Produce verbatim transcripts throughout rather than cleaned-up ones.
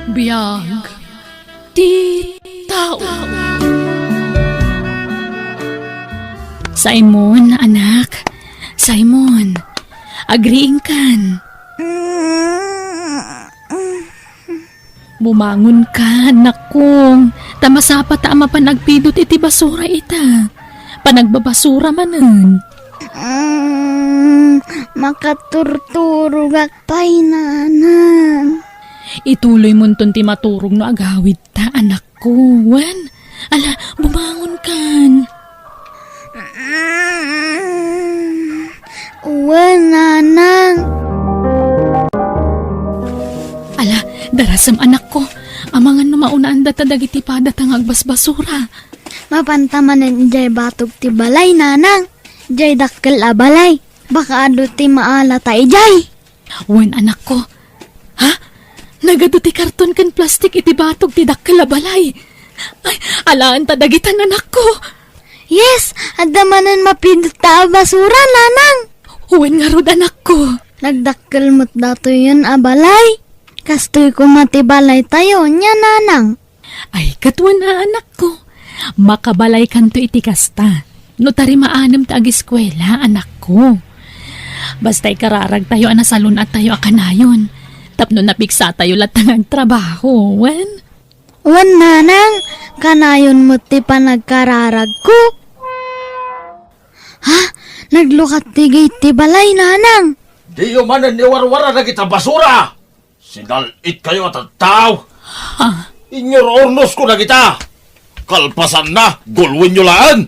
Biag ti tao. Simon, anak. Simon, agriingkan. Bumangon ka, anakko. Ta masapata a mapan agpidut iti basura ita. Panagbabasura manen. Mm, makaturturogak pay, nanang. Ituloy monton ti maturog no agawidta, anakko. Wen, ala, bumangon kan. Mm, wen, nanang. Ala, darasem, anakko. Amangan no maunaan data dagiti padata nga agbasbasura. Mapanta manen idiay batog ti balay, nanang. Idiay dakkel a balay. Baka adu ti maalata idiay. Wen, anakko. Ha? Nagadu ti karton ken plastik iti batog ti dakkel a balay. Ay, alaen ta dagitan, anakko. Yes, adda manen mapidut ta a basura, nanang. Wen ngarud, anakko. Nagdakkel met datoyen a balay. Kastoy koma ti balaytayo, nia, nanang. Ay, ket wen a, anakko. Makabalaykanto iti kasta. No tarimaannem ta agiskuela, anakko. Basta ikararagtayo a nasalun-attayo a kanayon. Tapno napiksatayo latta nga agtrabaho, wen? Wen, nanang, kanayon met ti panagkararagko. Ha? Naglukat ti gate ti balay, nanang. Diyo manen iwarwara dagita basura. Sinal-itkayo a tattao. Ha? Inyururnosko dagita. Kalpasanna, gulwenyo laeng.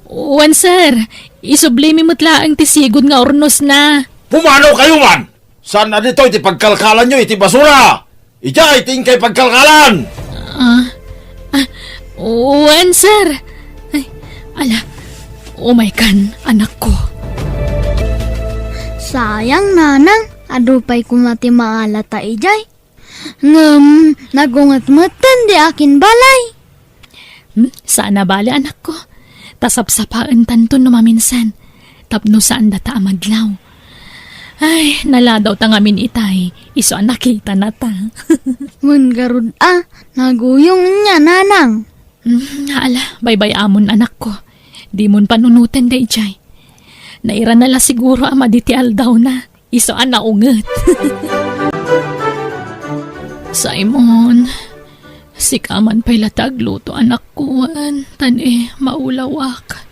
Wen, sir. Isublimi met laeng ti sigud nga urnosna. Pumanaw kayo man! Saan a ditoy ti pagkalkalanyo iti basura? Idiay ti inkay pagkalkalan! Ah, ah, wen, sir. Ay, ala, umaykan, anakko. Sayang, nanang, adu pay koma ti maalata idiay. Ngem, nagunget metten di akin balay. Hmm, saan a bale, anakko. Ta sapsapaentanto no maminsan. Tapno saan data a madlaw. Ay, naladaw ta ngamin itay. Isu a nakita na ta. Wen garud a, naguyong nia, nanang. Hmm, ala, baybay-amon, anakko. Dimon panunoten daydiay. Nairana la siguro a madi ti aldawna. Isu a naunget. Simon, sika man pay la ti agluto, anakko, wen, ta ni maulawak.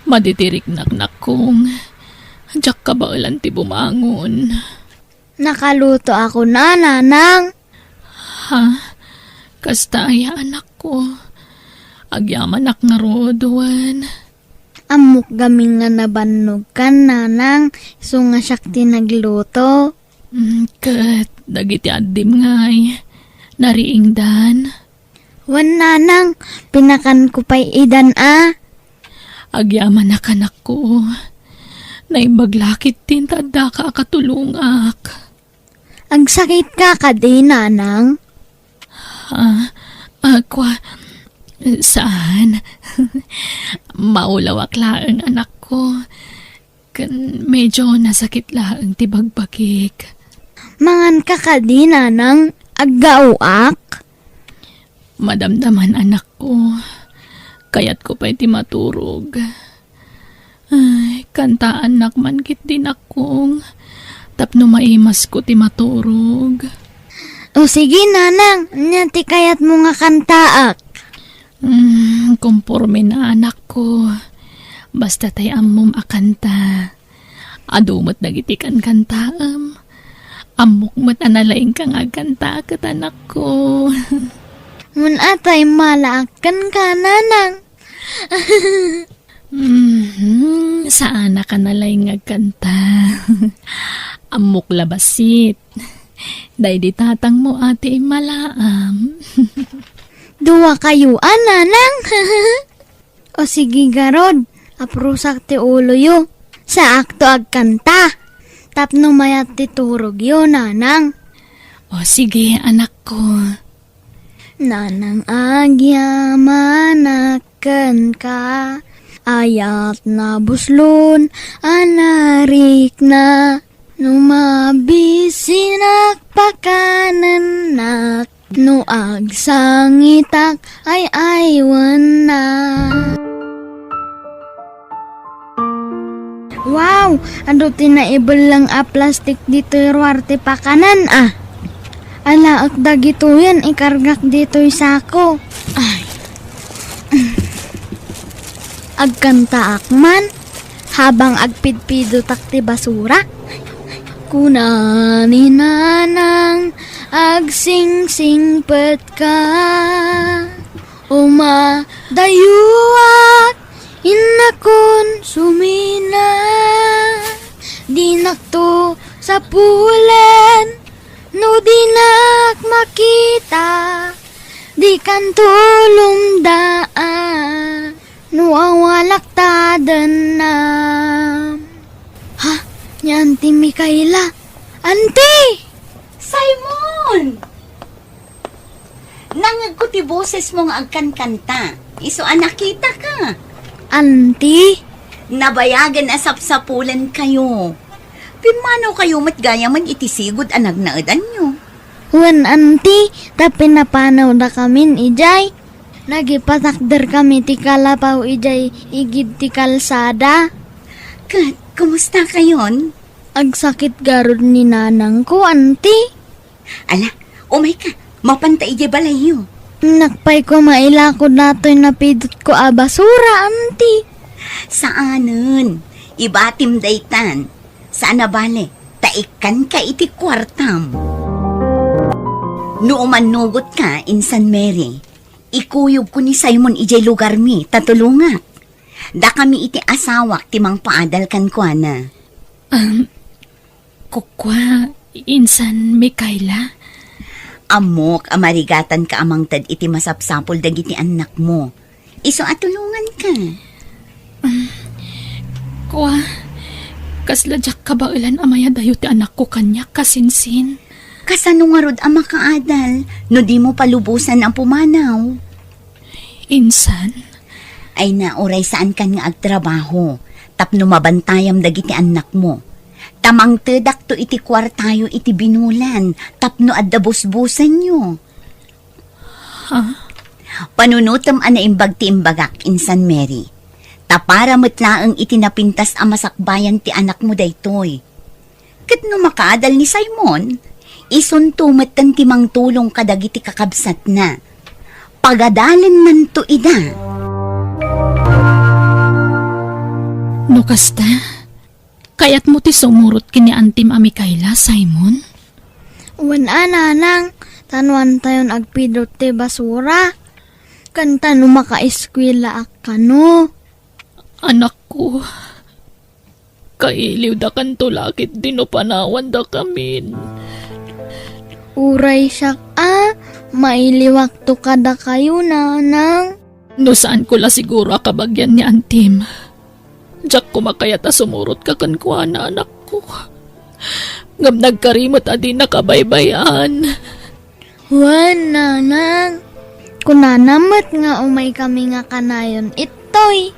Madi ti riknak, nakkong. Diak kabaelan ti bumangon. Nakalutoakon a, nanang. Ha? Kasta aya, anakko? Agyamanak ngarud, wen. Ammok gamin nga nabannogkan, nanang, isu nga siak ti nagluto. Mm, ket dagiti addim ngay, nariingdan? Wen, nanang, pinakanko pay idan a. Agyamanak, anakko. Naimbag la ketdin ta addaka a katulongak. Agsakitka kadi, nanang? Ah, ah, kwa, saan. Maulawak laeng, anakko. Ken medyo nasakit laeng ti bagbagik. Manganka kadi, nanang? Aggaoak? Madamdaman, anakko. Kayatko pay ti maturog. Ay, kantaannak man ketdi, nakkong, tapno maimasko ti maturog. O sige, nanang, ania ti kayatmo nga kantaak? Hmm, komporme na, anakko. Basta tay ammom a kanta. Adu met dagiti kankantaem. Ammok met a nalaingka nga agkanta ket, anakko. Mun-a tay malaak kenka, nanang. Mhm, saanaka nalaing nga agkanta. Ammok la bassit. Daydi tatangmo a ti immalaam. Duakayo a, nanang. O sige garud, aprusak ti uloyo. Saakto agkanta. Tapno mayat ti turogyo, nanang. O sige, anakko. Nanang, agyamanak kenka, ayat nabuslon a narikna. No mabisinak, pakanennak, Agsangitak ay aywanna. Wow! Adu ti naibellang a plastik ditoy ruar ti pakanan, a. Alaek dagitoyen, ikargak ditoy sako. Ay. Agkantaak man, habang agpidpidotak ti basura. Kuna ni Nanang, agsingsingpetka. Umadayuak, innakon sumina. Dinakto sapulen, no dinak makita. Dikan tulongdaan, no awalak ta dennam. Ha? Ni Auntie Micaela. Auntie! Simon! Nangngegko ti bosesmo nga agkankanta. Isu a nakitaka. Auntie? Nabayagen a sapsapulenkayo. Pimmanawkayo met gayamen iti sigud a nagnaedanyo. Wen, Auntie, ta pinapanawdakamin idiay. Nagipatakderkami ti kalapaw idiay igid ti kalsada. Ket, kumustakayon? Agsakit garud ni nanangko, Auntie. Ala, umayka, mapanta idiay balayyo. Nakpay ko mailako datoy napidotko a basura, Auntie. Saanen, ibatim daytan. Saan a bale, ta ikkanka iti kuartam. No umannugotka, Insan Mary, ikuyogko ni Simon idiay lugarmi, ta tulongak. Dakami iti asawak ti mangpaadal kenkuana. Um, kukua, Insan Micaela? Ammok a marigatanka a mangted iti masapsapul dagiti annakmo. Isu a tulonganka. Um, kua, kasla diak kabaelan a mayadayo ti anakko kaniak, kasinsin. Kasano ngarud a makaadal no dimo palubosan a pumanaw? Insan. Ay na, uray saankan nga agtrabaho, tapno mabantayam dagiti annakmo. Ta mangtedakto iti kuartayo iti binulan, tapno adda busbusenyo. Ha? Panunotem a naimbag ti imbagak, Insan Mary. Ta para met laeng iti napintas a masakbayan ti anakmo daytoy. Ket no makaadal ni Simon, isunto metten ti mangtulong kadagiti kakabsatna. Pagadalennanto ida. No kasta, kayatmo ti sumurot ken ni Antim a Micaela, Simon? Wen a, nanang, ta no antayon agpidot ti basura, ken ta no makaeskuelaak kano. Anakko, kailiwdakanto la ketdi no panawandakamin. Uray siak a, mailiwakto kadakayo, nanang. No saanko la siguro a kabagian ni Antim, diak koma kayat a sumurotka kenkuana, anakko. Ngem nagkari met a dinaka baybay-an. Wen, nanang. Kunana met nga umaykami nga kanayon ittoy.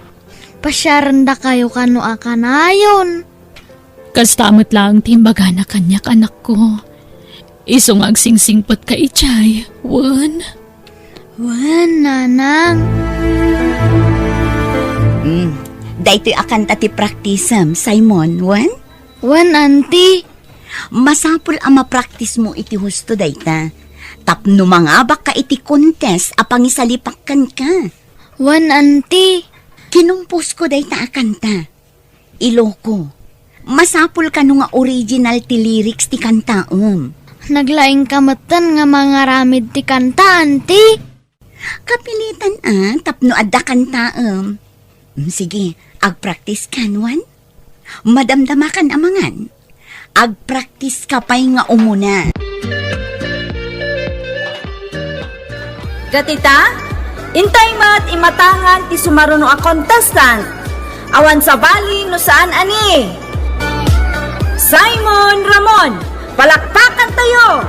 Pasiarendakayo kano a kanayon. Kasta met laeng ti imbagana kaniak, anakko. Isu nga agsingsingpetka idiay, wen? Wen, nanang. Hmm. Daytoy a kanta ti praktisem, Simon, wen? Wen, Auntie. Masapul a mapraktismo iti husto dayta. Tapno mangabakka iti contest a pangisalipak kenka. Wen, Auntie. Kinumposko dayta a kanta. Iloko. Masapul kano nga original ti lyrics ti kantaem. Naglaingka metten nga mangaramid ti kanta, Auntie. Kapilitan a, tapno adda kantaem. Mm, sige, agpraktis kan, wen? Madamdamakan a mangan. Agpraktis ka pay nga umuna. Ket ita, intay met imatangan ti sumaruno a contestant. Awan sabali no saan a ni Simon Ramon. Palakpakantayo!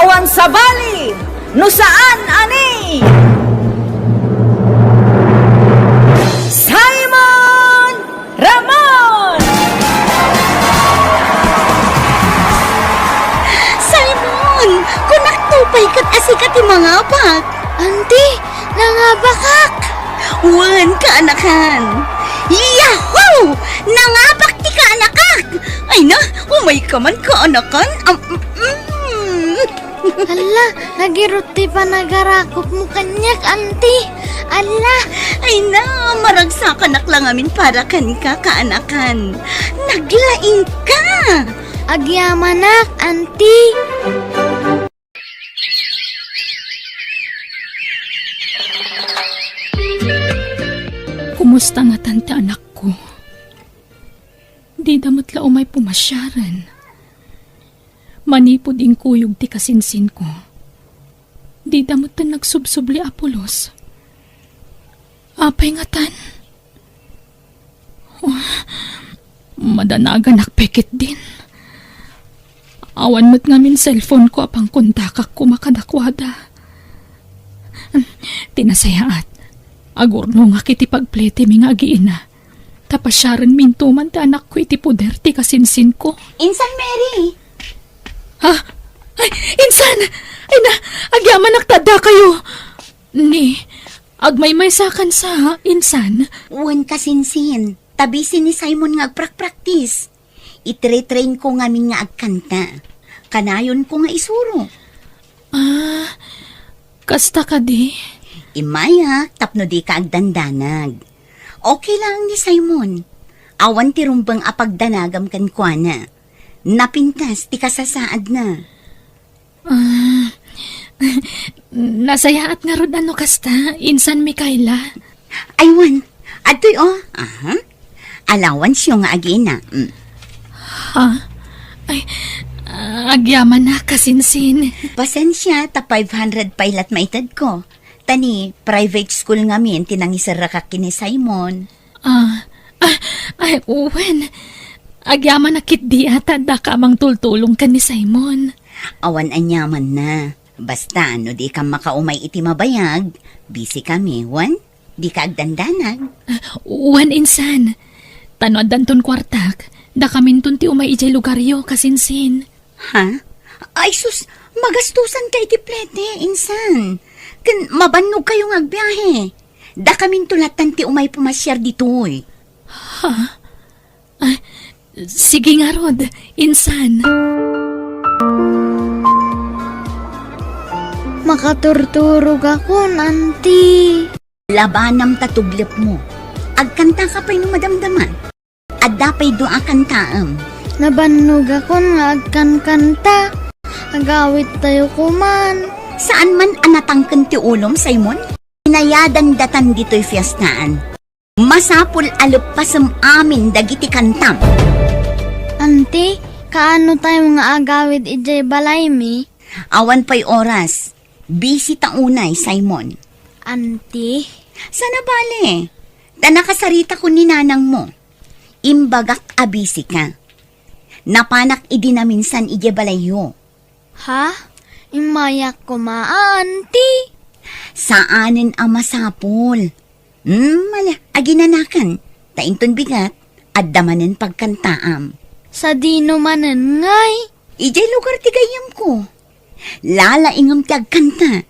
Awan sabali no saan a ni Simon Ramon! Simon! Kunak to pay ket asika ti mangabak. Auntie, nangabakak! Wen, kaanakan. Yahoo! Nangabak ti kaanakak! Ay na, umay ka man, kaanakan. Am, mm. Hala, nagirut ti panagarakopmo kaniak, auntie. Hala. Ay na, maragsakanak la ngamin para kenka, kaanakan. Naglaingka. Agyamanak, auntie. Kumusta ngatan ti anakko? Dida met la umay pumasiaren. Manipud inkuyog ti kasinsinko, dida metten nagsubsubli a pulos. Apay ngatan? Oh, madanaganak pay ketdin. Awan met ngamin cellphone-ko a pangkontakakko kadakuada. Ti nasayaat, agurnongak iti pagpletemi nga agiina. Ta pasiarenminto man ti anakko iti poder ti kasinsinko. Insan, Mary! Ha? Ay, insan! Ay na, agyamanak ta addakayo! Ni, agmaymaysakan sa, insan? Wen, kasinsin. Ta busy ni Simon nga agprakpraktis. Itre-train-ko ngamin nga agkanta. Kanayonko nga isuro. Ah, kasta kadi? Immayak tapno dika agdandanag. Okay lang ni Simon. Awan ti rumbeng a pagdanagam kenkuana. Napintas ti kasasaadna. Ah, nasayaat ngarud a no kasta, insan Mikaela. Ay wen, adtoy, oh. Aha. Allowance-yo nga agiina. Mm. Ha? Ay, ah, agyamanak, kasinsin. Pasensia, ta five hundred pay la't maitedko. Ta ni private school ngamin ti nangiserrakak ken ni Simon. Ah, ah, ay, wen. Agyamanak ketdi a ta addaka a mangtultulong ken ni Simon. Awan aniamanna. Basta, no dika makaumay iti mabayag, busy kami, wen? Dika agdandanag. Ah, wen, insan. Ta no addanton kuartak, dakaminton ti umay idiay lugaryo, kasinsin. Ha? Ay sus, magastusanka iti plete, insan. Ken mabannogkayo nga agbiahe. Dakaminto lattan ti umay pumasiar ditoy. Ha? Ah, sige ngarud, insan. Makaturturogakon, auntie. Labanam ta tuglepmo. Agkantaka pay no madamdama. Adda pay dua a kantaem. Nabannogakon nga agkankanta. Agawidtayo koman. Saan man a natangken ti ulom, Simon? Inayadan datan ditoy fiestaan. Masapul a leppasem amin dagiti kantam. Auntie, kaano tayo nga agawid idiay balaymi? Awan pay oras. Busy ta unay, Simon. Auntie? Sana bale. Ta nakasaritakon ni nanangmo. Imbagak a busy ka. Napanak idi naminsan idiay balayyo. Ha? Immayak koma, auntie? Saanen a masapul. Hmm, ala, aginanakan. Ta inton bigat, adda manen pagkantaam. Sadino manen ngay? Idiay lugar ti gayyemko. Lalaingem ti agkanta.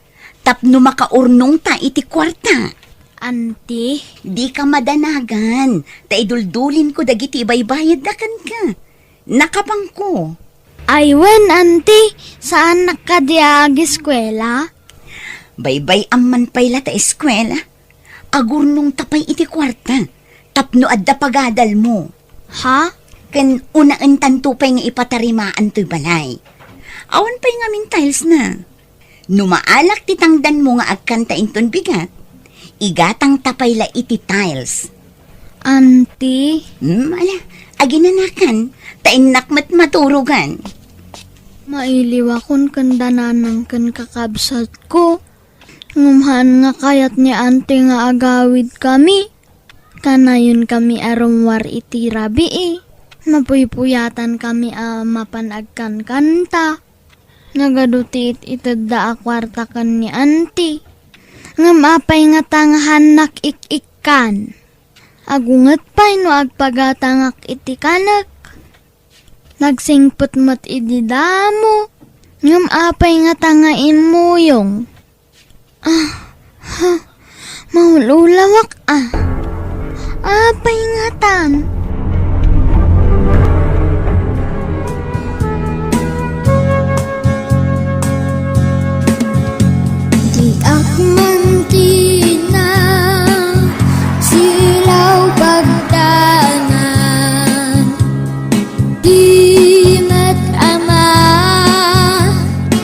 Tapno makaurnongta iti kuarta. Auntie? Dika madanagan, ta iduldulinko dagiti ibaybayadda kenka. Nakapangko. Ay wen, auntie, saannak kadi a ageskuela? Baybay-am man pay la ta eskuela. Agurnongta pay iti kuarta, tapno adda pagadalmo. Ha? Ken unaentanto pay nga ipatarimaan toy balay. Awan pay ngamin tiles na. No maalak ti tangdanmo nga agkanta inton bigat, igatangta pay la iti tiles. Auntie? Hmm, ala, aginanakan, ta innak met maturogan. Mailiwakon ken dananang ken kakabsatko. Ngem haan nga kayat ni auntie nga agawidkami. Kanayonkami a rummuar iti rabii. Mapuypuyatankami a mapan agkankanta. Nagadu ti it-itedda a kuarta ken ni Auntie. Ngem apay ngata nga haannak ik-ikkan? Agunget pay no agpagatangak iti kanek. Nagsingpet met idi damo. Ngem apay ngata nga immuyong? Ah, ha, maululawak, ah. Apay ngatan? Diak man tina silaw pagdanan. Di met ama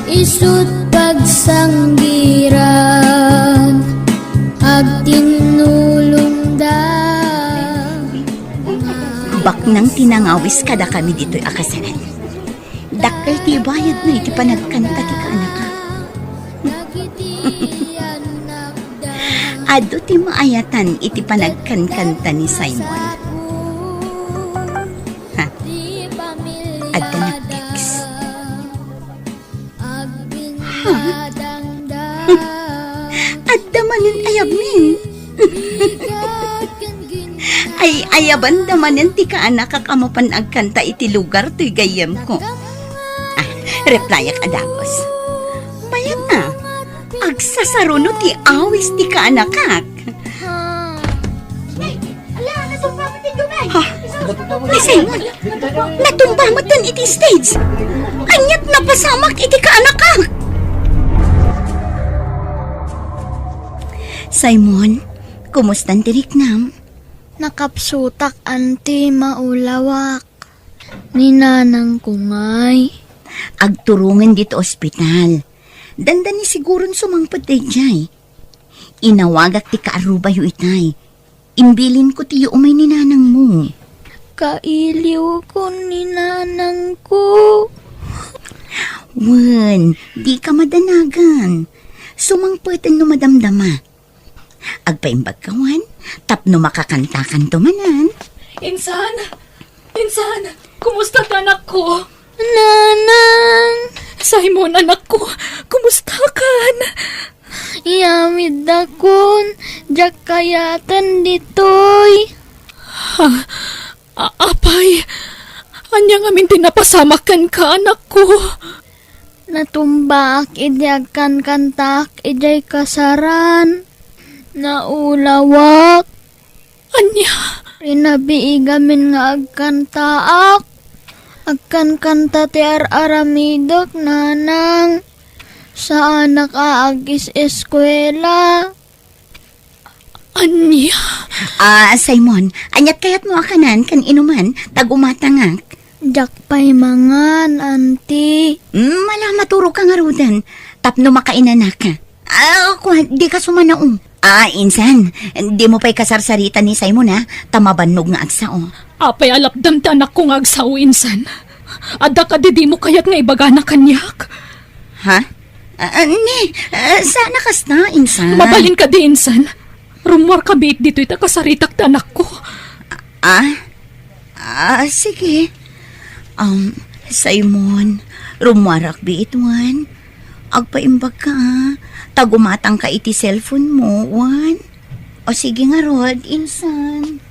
isut pagsanggiran, agtinnulongda. Baknang ti nangawis kadakami ditoy a kasaran. Dakkel ti ibayadna iti panagkanta ti kaanakak. Adu ti maayatan iti panagkankanta ni Simon. Ha? Adda nag-text. Ha? Adda manen ayabmin. Ay, ayabanda manen ti kaanakak a mapan agkanta iti lugar toy gayyemko. Ah, replyak a dagus. Mayat a, agsasaruno ti awis ti kaanakak. Ala, natumba met ti dumay. Ha? Ni Simon, natumba met iti stage. Aniat napasamak iti kaanakak? Simon, kumustan ti riknam? Nakapsutak, Auntie, maulawak. Ni nanangko ngay? Agturongen ditoy ospital. Dandani siguron sumangpet daydiay. Inawagak ti kaarrubayo itay. Imbilinko ti umay ni nanangmo. Kailiwkon ni nanangko. Wen, dika madanagan. Sumangpeten no madamdama. Agpaimbagka wen, tapno makakantakanto manen. Insan! Insan! Kumusta ti anakko? Nanang! Simon, anakko, kumustakan? Iyamiddakon, diak kayaten ditoy. Ha? A-, apay, ania ngamin ti napasamak kenka, anakko? Natumbaak idi agkankantaak idiay kasaran. Naulawak. Ania? Rinabii gamin nga agkantaak. Agkankanta ti ar-aramidek, nanang. Saanak a agis-eskuela. Ania? Ah, Simon, aniat kayatmo a kanan ken inuman, ta gumatangak? Diak pay mangan, Auntie. Mm, ala, maturogka ngaruden, tapno makainanaka. Ah, kua, dika sumanaom. Ah, insan, dimo pay kasarsarita ni Simon, ha? Ta mabannog nga agsao. Apay a lapdam ti anakko nga agsao, insan? Adda kadi dimo kayat nga ibagana kaniak? Ha? Ah, ah, ni, ah, saan a kasta, insan? Mabalin kadi, insan? Rummuarka biit ditoy ta kasaritak ti anakko. Ah? Ah, sige. Um, Simon, rummuarak biit wen. Agpaimbagka, ah. Ta gumatangka iti cellphone mo, wen. O sige ngarud, insan.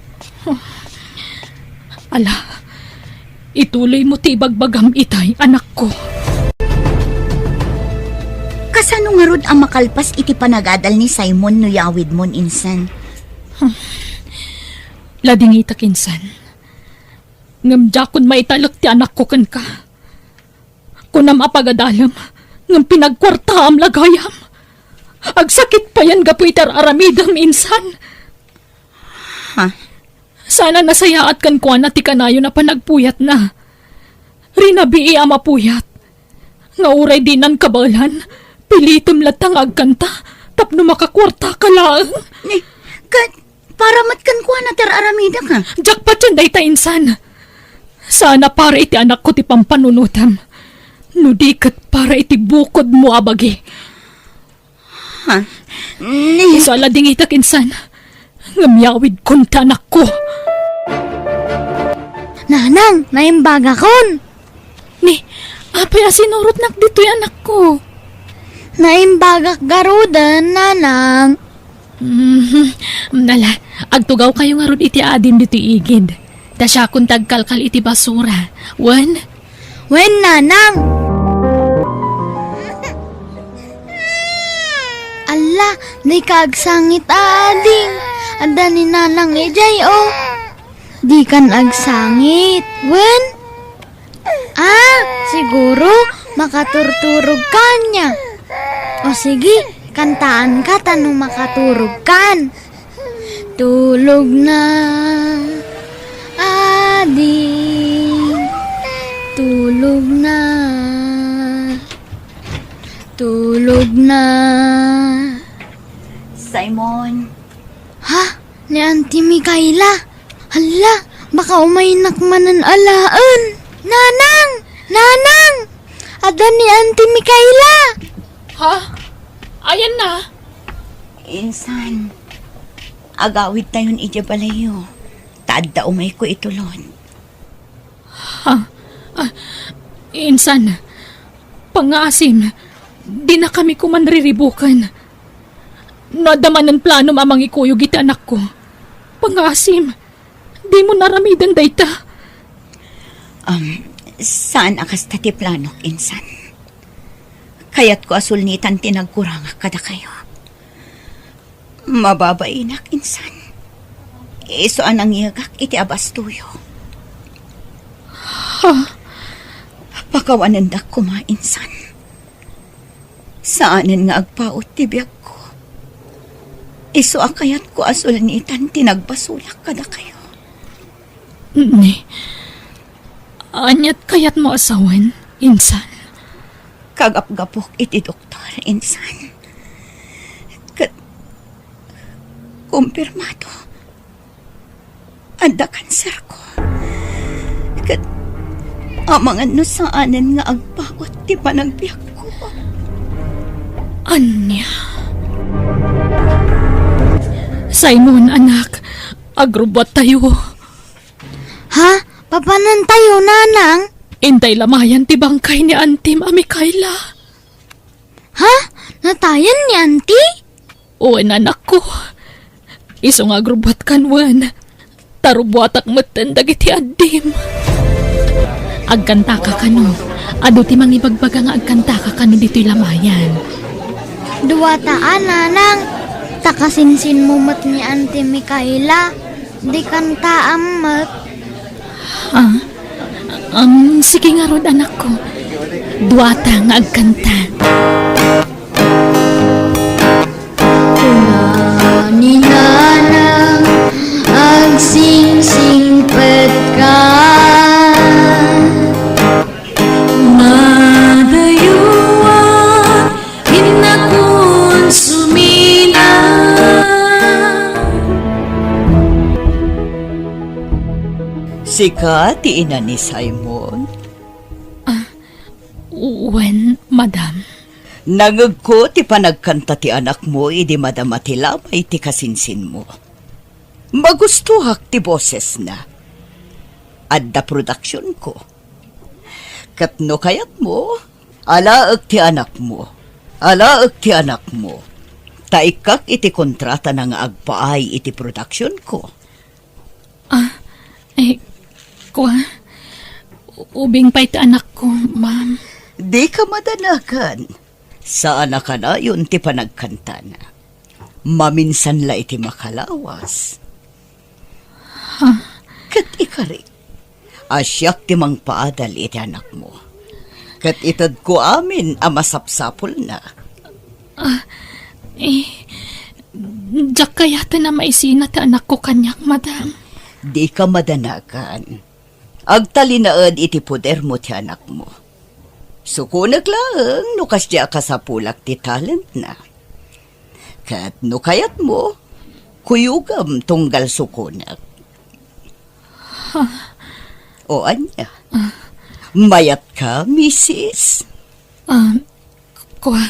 Ala, ituloymo ti ibagbagam itay, anakko. Kasano ngarud a makalpas iti panagadal ni Simon no yawidmon, insan? Ladingitak, insan. Ngem diakon maitalek ti anakko kenka. Kunam a pagadalem, ngem pinagkuartaam la gayam. Agsakit payen gapu iti ar-aramidem, insan. Ha? Saan a nasayaat kenkuana ti kanayon a panagpuyatna. Rinabii a mapuyat. Nga uray dinan kabaelan, pilitem latta nga agkanta tapno makakuartaka laeng. Ni, ket para met kenkuana ti ar-aramidek, ha? Diak patien dayta, insan. Saan a para iti anakko ti pampanunotem, no di ket para iti bukodmo a bagi. Ha? Ni- Isu a ladingitak, insan, ngem yawidkon ti anakko. Nanang, naimbagakon. Ni, Apay a sinurotnak ditoy, anakko? Naimbagak garuden, nanang. Mhm. Nala, agtugawkayo ngarud iti adim ditoy igid. Ta siakon ti agkalkal iti basura. Wen? Wen, nanang. Alla, dika agsangit a adim. Adda ni nanang idiay, o. Dikan agsangit. Wen? Ah, siguro makaturturog ka ania. O sige, kantaanka ta no makaturog kan. Tulog na, adi. Tulog na. Tulog na. Simon. Ha? Ni Auntie Micaela? Hala, baka umaynak manen alaen. Nanang! Nanang! Adda ni Auntie Micaela! Ha? Ayanna? Insan, agawidtayon idiay balayyo. Ta adda umayko itulon. Ha? Ah, insan, pangngaasim, dinakami koman riribuken. No adda manen planom a mangikuyog iti anakko, pangngaasim, dimo aramiden dayta. Um, saan a kasta ti planok, insan. Kayatko a sulnitan ti nagkurangak kadakayo. Mababainak, insan. Isu a nangyegak iti abastoyo. Ha? Pakawanendak koma, insan. Saanen nga agpaut ti biagko. Isu a kayatko a sulnitan ti nagbasolak kadakayo. Ni, aniat kayatmo a sawen, insan? Kagapgapok iti doktor, insan. Ket kumpirmado, adda kanserko. Ket amangan no saanen nga agpaut ti panagbiagko. Ania? Simon, anak, agrubbuattayo. Ha? Papanantayo, nanang? Intay lamayan ti bangkay ni Antim a Micaela. Ha? Natayan ni Anti? Wen, anakko. Isu nga agrubbuatkan wen. Ta rubbuatak metten dagiti addim. Agkantaka kano. Adu ti mangibagbaga nga agkantaka kano ditoy lamayan. Duata a, nanang. Ta kasinsinmo met ni Anti Micaela. Di kantaam met. Ah, um, sige ngarud, anakko. Duata nga agkanta. Kuna ni Nanang, agsingsingpet ka. Madayuan, innakon sumina. Sika ti ina ni Simon? Ah, wen, madam. Nangegko ti panagkanta ti anakmo idi madama ti lamay ti kasinsinmo. Magustoak ti bosesna. Adda produksionko. Ket no kayatmo, alaek ti anakmo. Alaek ti anakmo. Ta ikkak iti kontratana nga agpaay iti produksionko. Ah, eh, kua, ubing pay ti anakko, ma'am. Dika madanagan. Saan a kanayon ti panagkantana. Maminsan la iti makalawas. Ha? Ket ikari, a siak ti mangpaadal iti anakmo. Ket itedko amin a masapsapulna. Ah, eh, diak kayaten a maisina ti anakko kaniak, madam. Dika madanagan. Agtalinaed iti podermo ti anakmo. Sukonek laeng no kasdi a kasapulak ti talentna. Ket no kayatmo, kuyogem tunggal sukonek. Ha? O ania? Ah. Mayatka, misis? Ah, kua,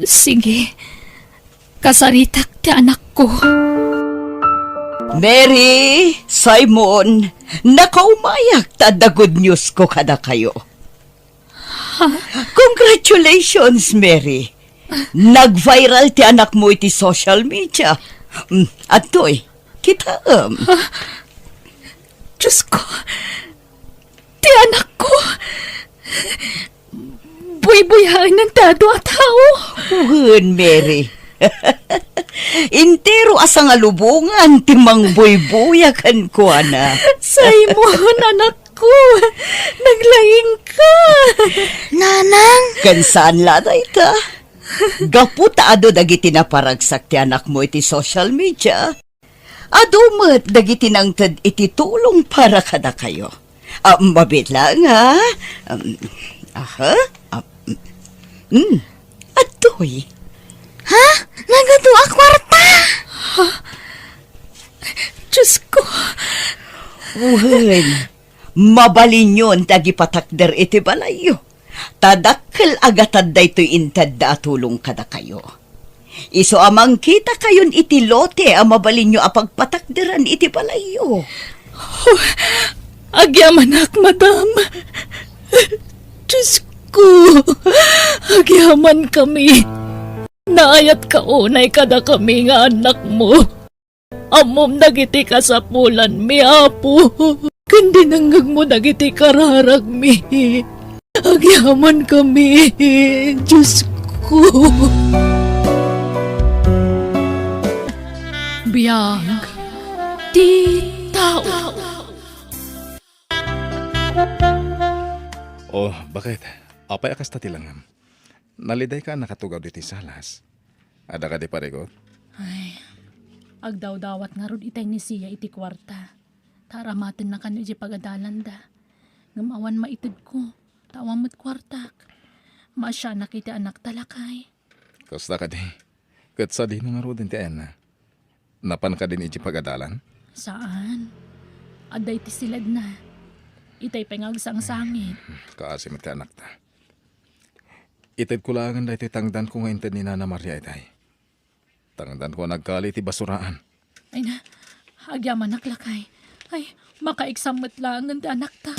sige. Kasaritak ti anakko. Mary, Simon, nakaumayak ta adda good news ko kadakayo. Congratulations, Mary. Nag-viral ti anakmo iti social media. Mm, adtoy, kitaem. Diyos ko, ti anakko. Buybuyaenan ti adu a tao. Wen, Mary. Entero a sangalubongan ti mangbuybuya kenkuana. Simon, anakko, naglaingka. Nanang! Ken saan la dayta. Gapu ta adu dagiti naparagsak ti anakmo iti social media, adu met dagiti nangted iti tulong para kadakayo. Ah, mabiit laeng, ha? Um, aha? Ah, mm, adtoy. Ha? Nagadu a kwarta? Diyos ko. Wen, mabalinyon ti agipatakder iti balayyo. Ta dakkel a gatad daytoy intedda a tulong kadakayo. Isu a mangkitakayon iti lote a mabalinyo a pagpatakderan iti balayyo. Oh, agyamanak, madam. Diyos ko, agyamankami. Naayatka unay kadakami nga annakmo. Ammom dagiti kasapulanmi, Apo, ken dinengngegmo dagiti kararagmi. Agyamankami, Diyos ko. Biag ti tao. Oh, bakit? Apay a kasta ti langam? Nalidayka a nakatugaw ditoy salas. Adda kadi parigot? Ay, agdawdawat ngarud itay ni Sia iti kuarta. Ta aramatenna kano idiay pagadalanda. Ngem awan maitedko, ta awan met kuartak. Maasianak iti anakta, lakay. Kasta kadi. Ket sadino ngaruden ti ayanna? Napan kadin idiay pagadalan? Saan. Adda iti siledna. Itay pay nga agsangsangit. Kaasi met ti anakta. Itedko laengen daytoy tangdanko nga inted ni Nana Maria itay. Tangdanko a nagkali iti basuraan. Ay na, agyamanak, lakay. Ay, makaiksam met laengen ti anakta.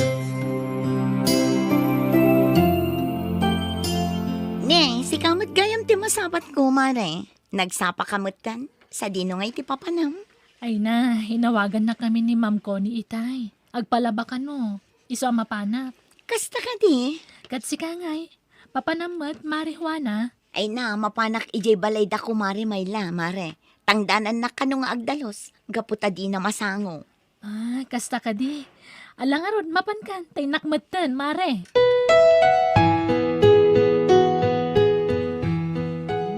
Ne, sika met gayam ti masapatko, Mare. Nagsapaka metten? Sadino nga iti papanam? Ay na, inawagannakami ni Ma'am Connie itay. Agpalaba kano. Isu a mapanak. Kasta kadi? Ket sika ngay. Papanam met, Mare Juana? Ay na, mapanak idiay balayda, Kumare Mayla, Mare. Tangdanannak kano nga agdalus, gapu ta dina masango. Ah, kasta kadi. Ala ngarud, mapankan, ta innak metten, Mare.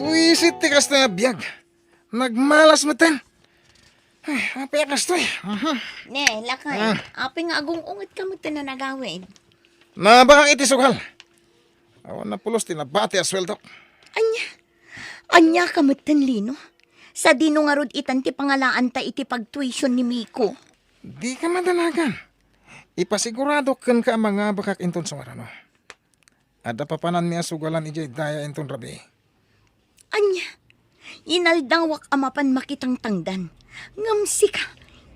Buisit ti kasta nga biag. Nagmalas metten. Ay, apay a kastoy? Mhm. Ne, lakay, Ah. apay nga agung-ungetka metten a nagawid? Nabakak iti sugal. Awan napulos ti nabati a sueldok. Ania? Ania ka metten, Lino? Sadino ngarud itan ti pangalaanta iti pagtuition ni Miko? Dika madanagan. Ipasiguradok kenka a mangabakak inton sumaruno. Adda papananmi a sugalan idiay daya inton rabii. Ania? Inaldawak a mapan makitangtangdan. Ngem sika,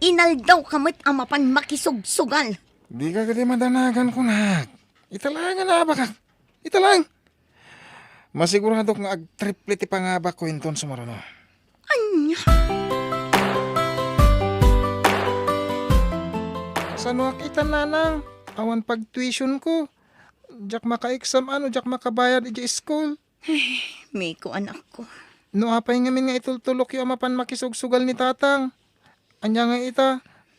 inaldawka met a mapan makisugsugal. Dika kadi madanagan, kunak. Ita laeng a naabakak. Ita laeng. Masiguradok nga agtriple ti pangabakko inton sumaruno. Ania? Sanoak ita, nanang? Awan pagtuitionko. Diak makaeksam a no diak makabayad idiay iskul. Ay, Miko, anakko. No apay ngamin nga itultulokyo a mapan makisugsugal ni tatang? Ania nga ita,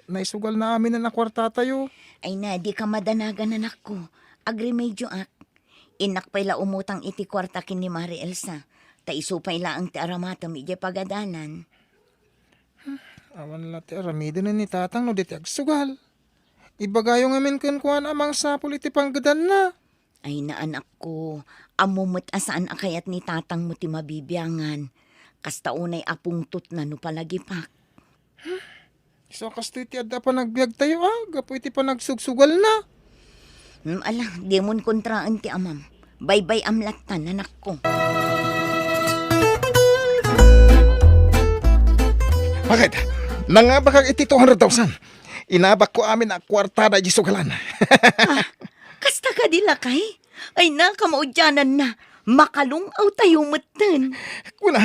naisugalna aminen a kuartatayo. Ay na, dika madanagan, anakko. Agremedioak. Innak pay la umutang iti kuarta ken ni Mare Elsa. Ta isu pay laeng ti aramatem idiay pagadalan. Awan la ti aramiden ni tatang no di ti agsugal. Ibagayo ngamin kenkuana a mangsapul iti panggedanna. Ay na, anakko, ammo met a saan a kayat ni tatangmo ti mabibiangan. Kasta unay a pungtotna no palagipak. Isu a kastoy ti adda a panagbiagtayo, a, gapu iti panagsugsugalna. Hmm, ala, dimon kontraen ti amam. Baybay-am lattan, anakko. Bakit? Nangabakak iti two hundred thousand. Inabakko amin a kuartada iti sugalan. Ah, kasta kadi, lakay? Ay, nakamaudiananna. Makalung-awtayo metten. Kuna,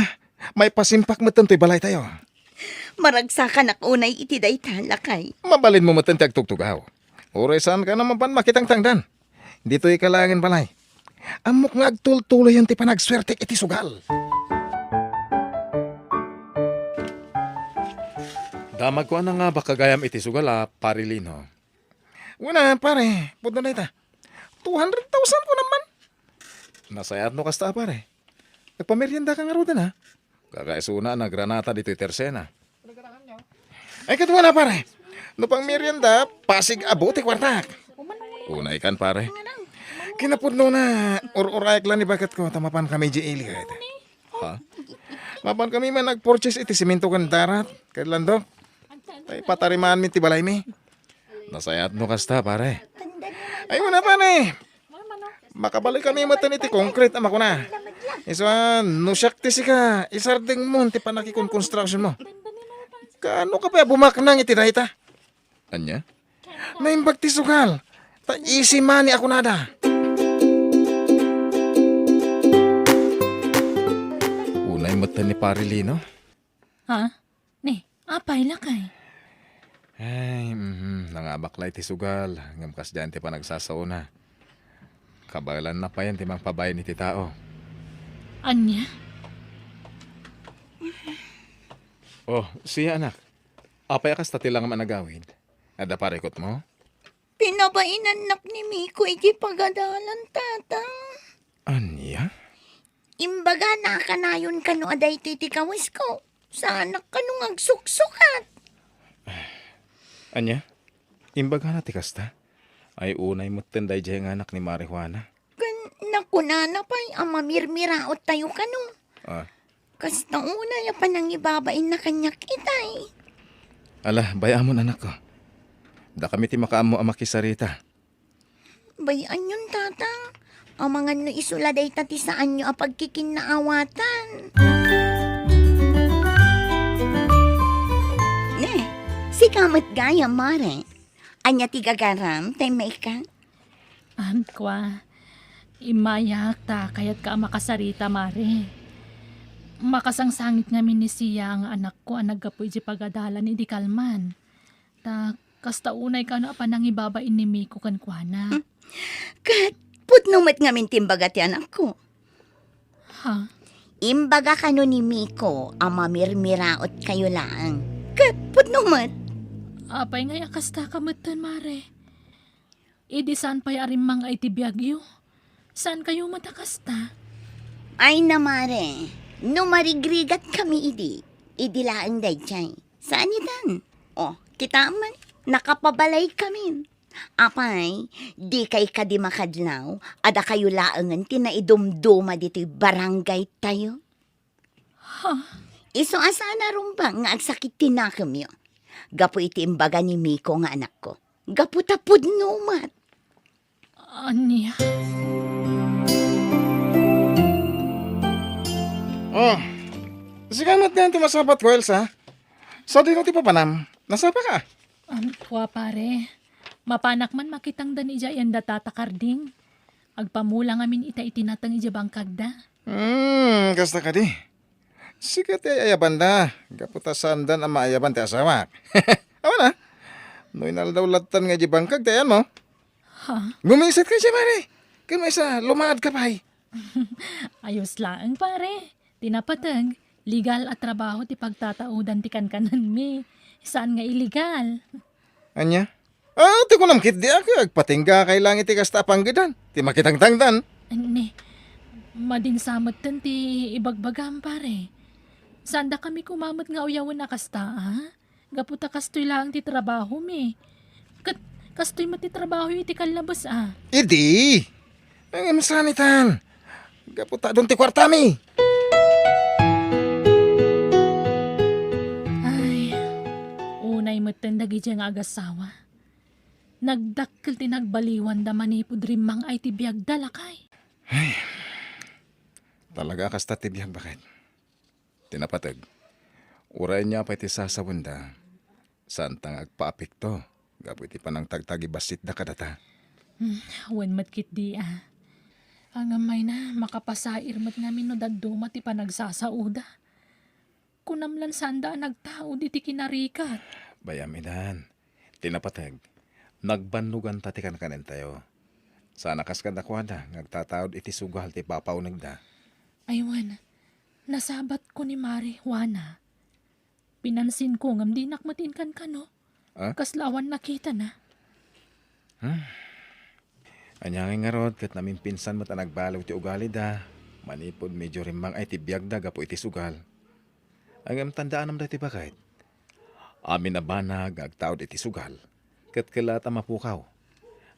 maipasimpak metten toy balaytayo. Maragsakanak unay iti dayta, lakay. Mabalinmo metten ti agtugtugaw. Uray saanka a mapan makitangtangdan. Ditoy ka laengen balay. Ammok nga agtultuloyen ti panagsuertek iti sugal. Damagko a nangabak gayam iti sugal a, Pare Lino. Kuna, pare, pudno dayta. Two hundred thousand ko naman. Nasayaat no kasta, pare. Nagpameriendaka ngaruden, ha? Kakaisuna a nagranata ditoy tersena. Ay, kaduana, pare. No pangmerienda, pasig-abo ti kuartak. Unay kan, pare. Kinapudno na, ur-urayak la ni baketko, ta mapan kami di ilikay. Ha? Mapan kami man nag-purchase iti simento ken darat, ken landok. Tay patarimaan mi ti balaymi. Nasayaat no kasta, pare. Ay, wala, pare. Makabalik kami metten iti concrete a makuna. Isu a, no siak ti sika, isardengmo ti panakikonkonstruksionmo. Kaano ka pay a bumaknang iti dayta? Ania? Naimbag ti sugal. Ta easy money a kunada. Unay metten ni Pare Lino. Ha? Ni, apay, lakay? Ay, mhm, nangabak la iti sugal, ngem kasdiay ti panagsasaona. Kabaelanna payen ti mangpabain iti tao. Ania? Oh, siya, anak. Apay a kasta ti langam a nagawid? Adda parikutmo? Pinabainannak ni Miko iti pagadalan, Tata. Ania? Imbagana a kanayon kano a daytoy ti kawesko. Saanak kano nga agsuksukat. Ania? Imbagana ti kasta? Ay, unay metten daydiay nga anak ni Mari Juana. Ken nakunana pay a mamirmiraottayo kano. Ah. Kasta unay a panangibabainna kaniak itay. Ala, bay-amon, anakko. Dakami ti makaammo a makisarita. Bay-anyon, Tata. Amangan no isu la dayta ti saanyo a pagkikinnaawatan. Ne, sika met gayam, Mare. Ania ti gagaram, tay maika? Am, kua, immayak ta kayatka a makasarita, Mare. Makasangsangit ngamin ni Sia nga anakko a naggapu iti pagadalan idi kalman. Ta kasta unay kano a panangibabain ni Miko kenkuana. Hmm. Ket pudno met ngamin ti imbaga ti anakko. Ha? Imbaga kano ni Miko a mamirmiraot kayo laeng. Ket pudno met. Apay ngay a kasta ka metten, Mare? Idi saan pay a rimmang-ay ti biagyo, saan kayo met a kasta? Ay na, Mare, no marigrigat kami idi, idi laeng daydiay. Saan itan? O, kitaem man, nakapabalay kami. Apay, dikay kadi makadlaw, adda kayo laengen ti naidumduma ditoy barangay tayo? Ha? Isu a saan a rumbeng nga agsakit ti nakemyo. Gapu iti imbaga ni Miko nga anakko. Gapu ta pudno met. Ania? Oh, sika met ngamin ti masapatko, Elsa. Sadino ti papanam? Nasapaka? Am, kua, pare. Mapanak man makitangdan idiay ayan da Tata Karding. Agpamula ngamin ita iti nateng idiay bangkagda. Hmm, kasta kadi. Sika ti ay-ayabanda. Gapu ta saandan a maayaban ti asawak. Awan a. No inaldaw lattan nga idiay bangkag ti ayanmo. Ha? Gumiset ka idiay, pare. Ken maysa, lumaad ka pay. Ayos laeng, pare. Ti napateg, legal a trabaho ti pagtataodan ti kankanenmi. Saan nga illegal. Ania? Ah, ti kunam ketdi a, agpatingga kay langit ti kasta a panggedan. Ti makitangtangdan. Ni, madin sa metten ti ibagbagam, pare. Saan dakami koma met nga uyawen a kasta, a? Gapu ta kastoy laeng ti trabahomi. Ket kastoy met ti trabaho iti kallabes, a? Idi! Ngem saan itan? Gapu ta adun ti kuartami. Ay, unay metten dagidiay nga agasawa. Nagdakkel ti nagbaliwanda manipud rimmang-ay ti biagda, lakay. Ay, talaga a kasta ti biag, baket. Ti napateg, uray ania pay ti sasawenda, saanta nga agpaapekto gapu iti panangtagtagibassit da kadata. Hmm, wen met ketdi, a. Angam mayna, makapasair met ngamin no dadduma ti panagsasaoda. Kunam lan saanda a nagtaud iti kinarikat. Bay-am idan. Ti napateg, nagbannoganta ti kankanentayo. Saan a kas kadakuada nga agtataud iti sugal ti ipapaunegda. Ay wen, nasabatko ni Mari Juana. Pinansinko ngem dinak met inkankano. Ah? Kasla awan nakitana. Hmm. Ania ngay ngarud ket namimpinsan met a nagbaliw ti ugalida manipud medio rimmang-ay ti biagda gapu iti sugal. Ngem tandaanam daytoy baket. Amin a banag nga agtaud iti sugal ket kellaat a mapukaw.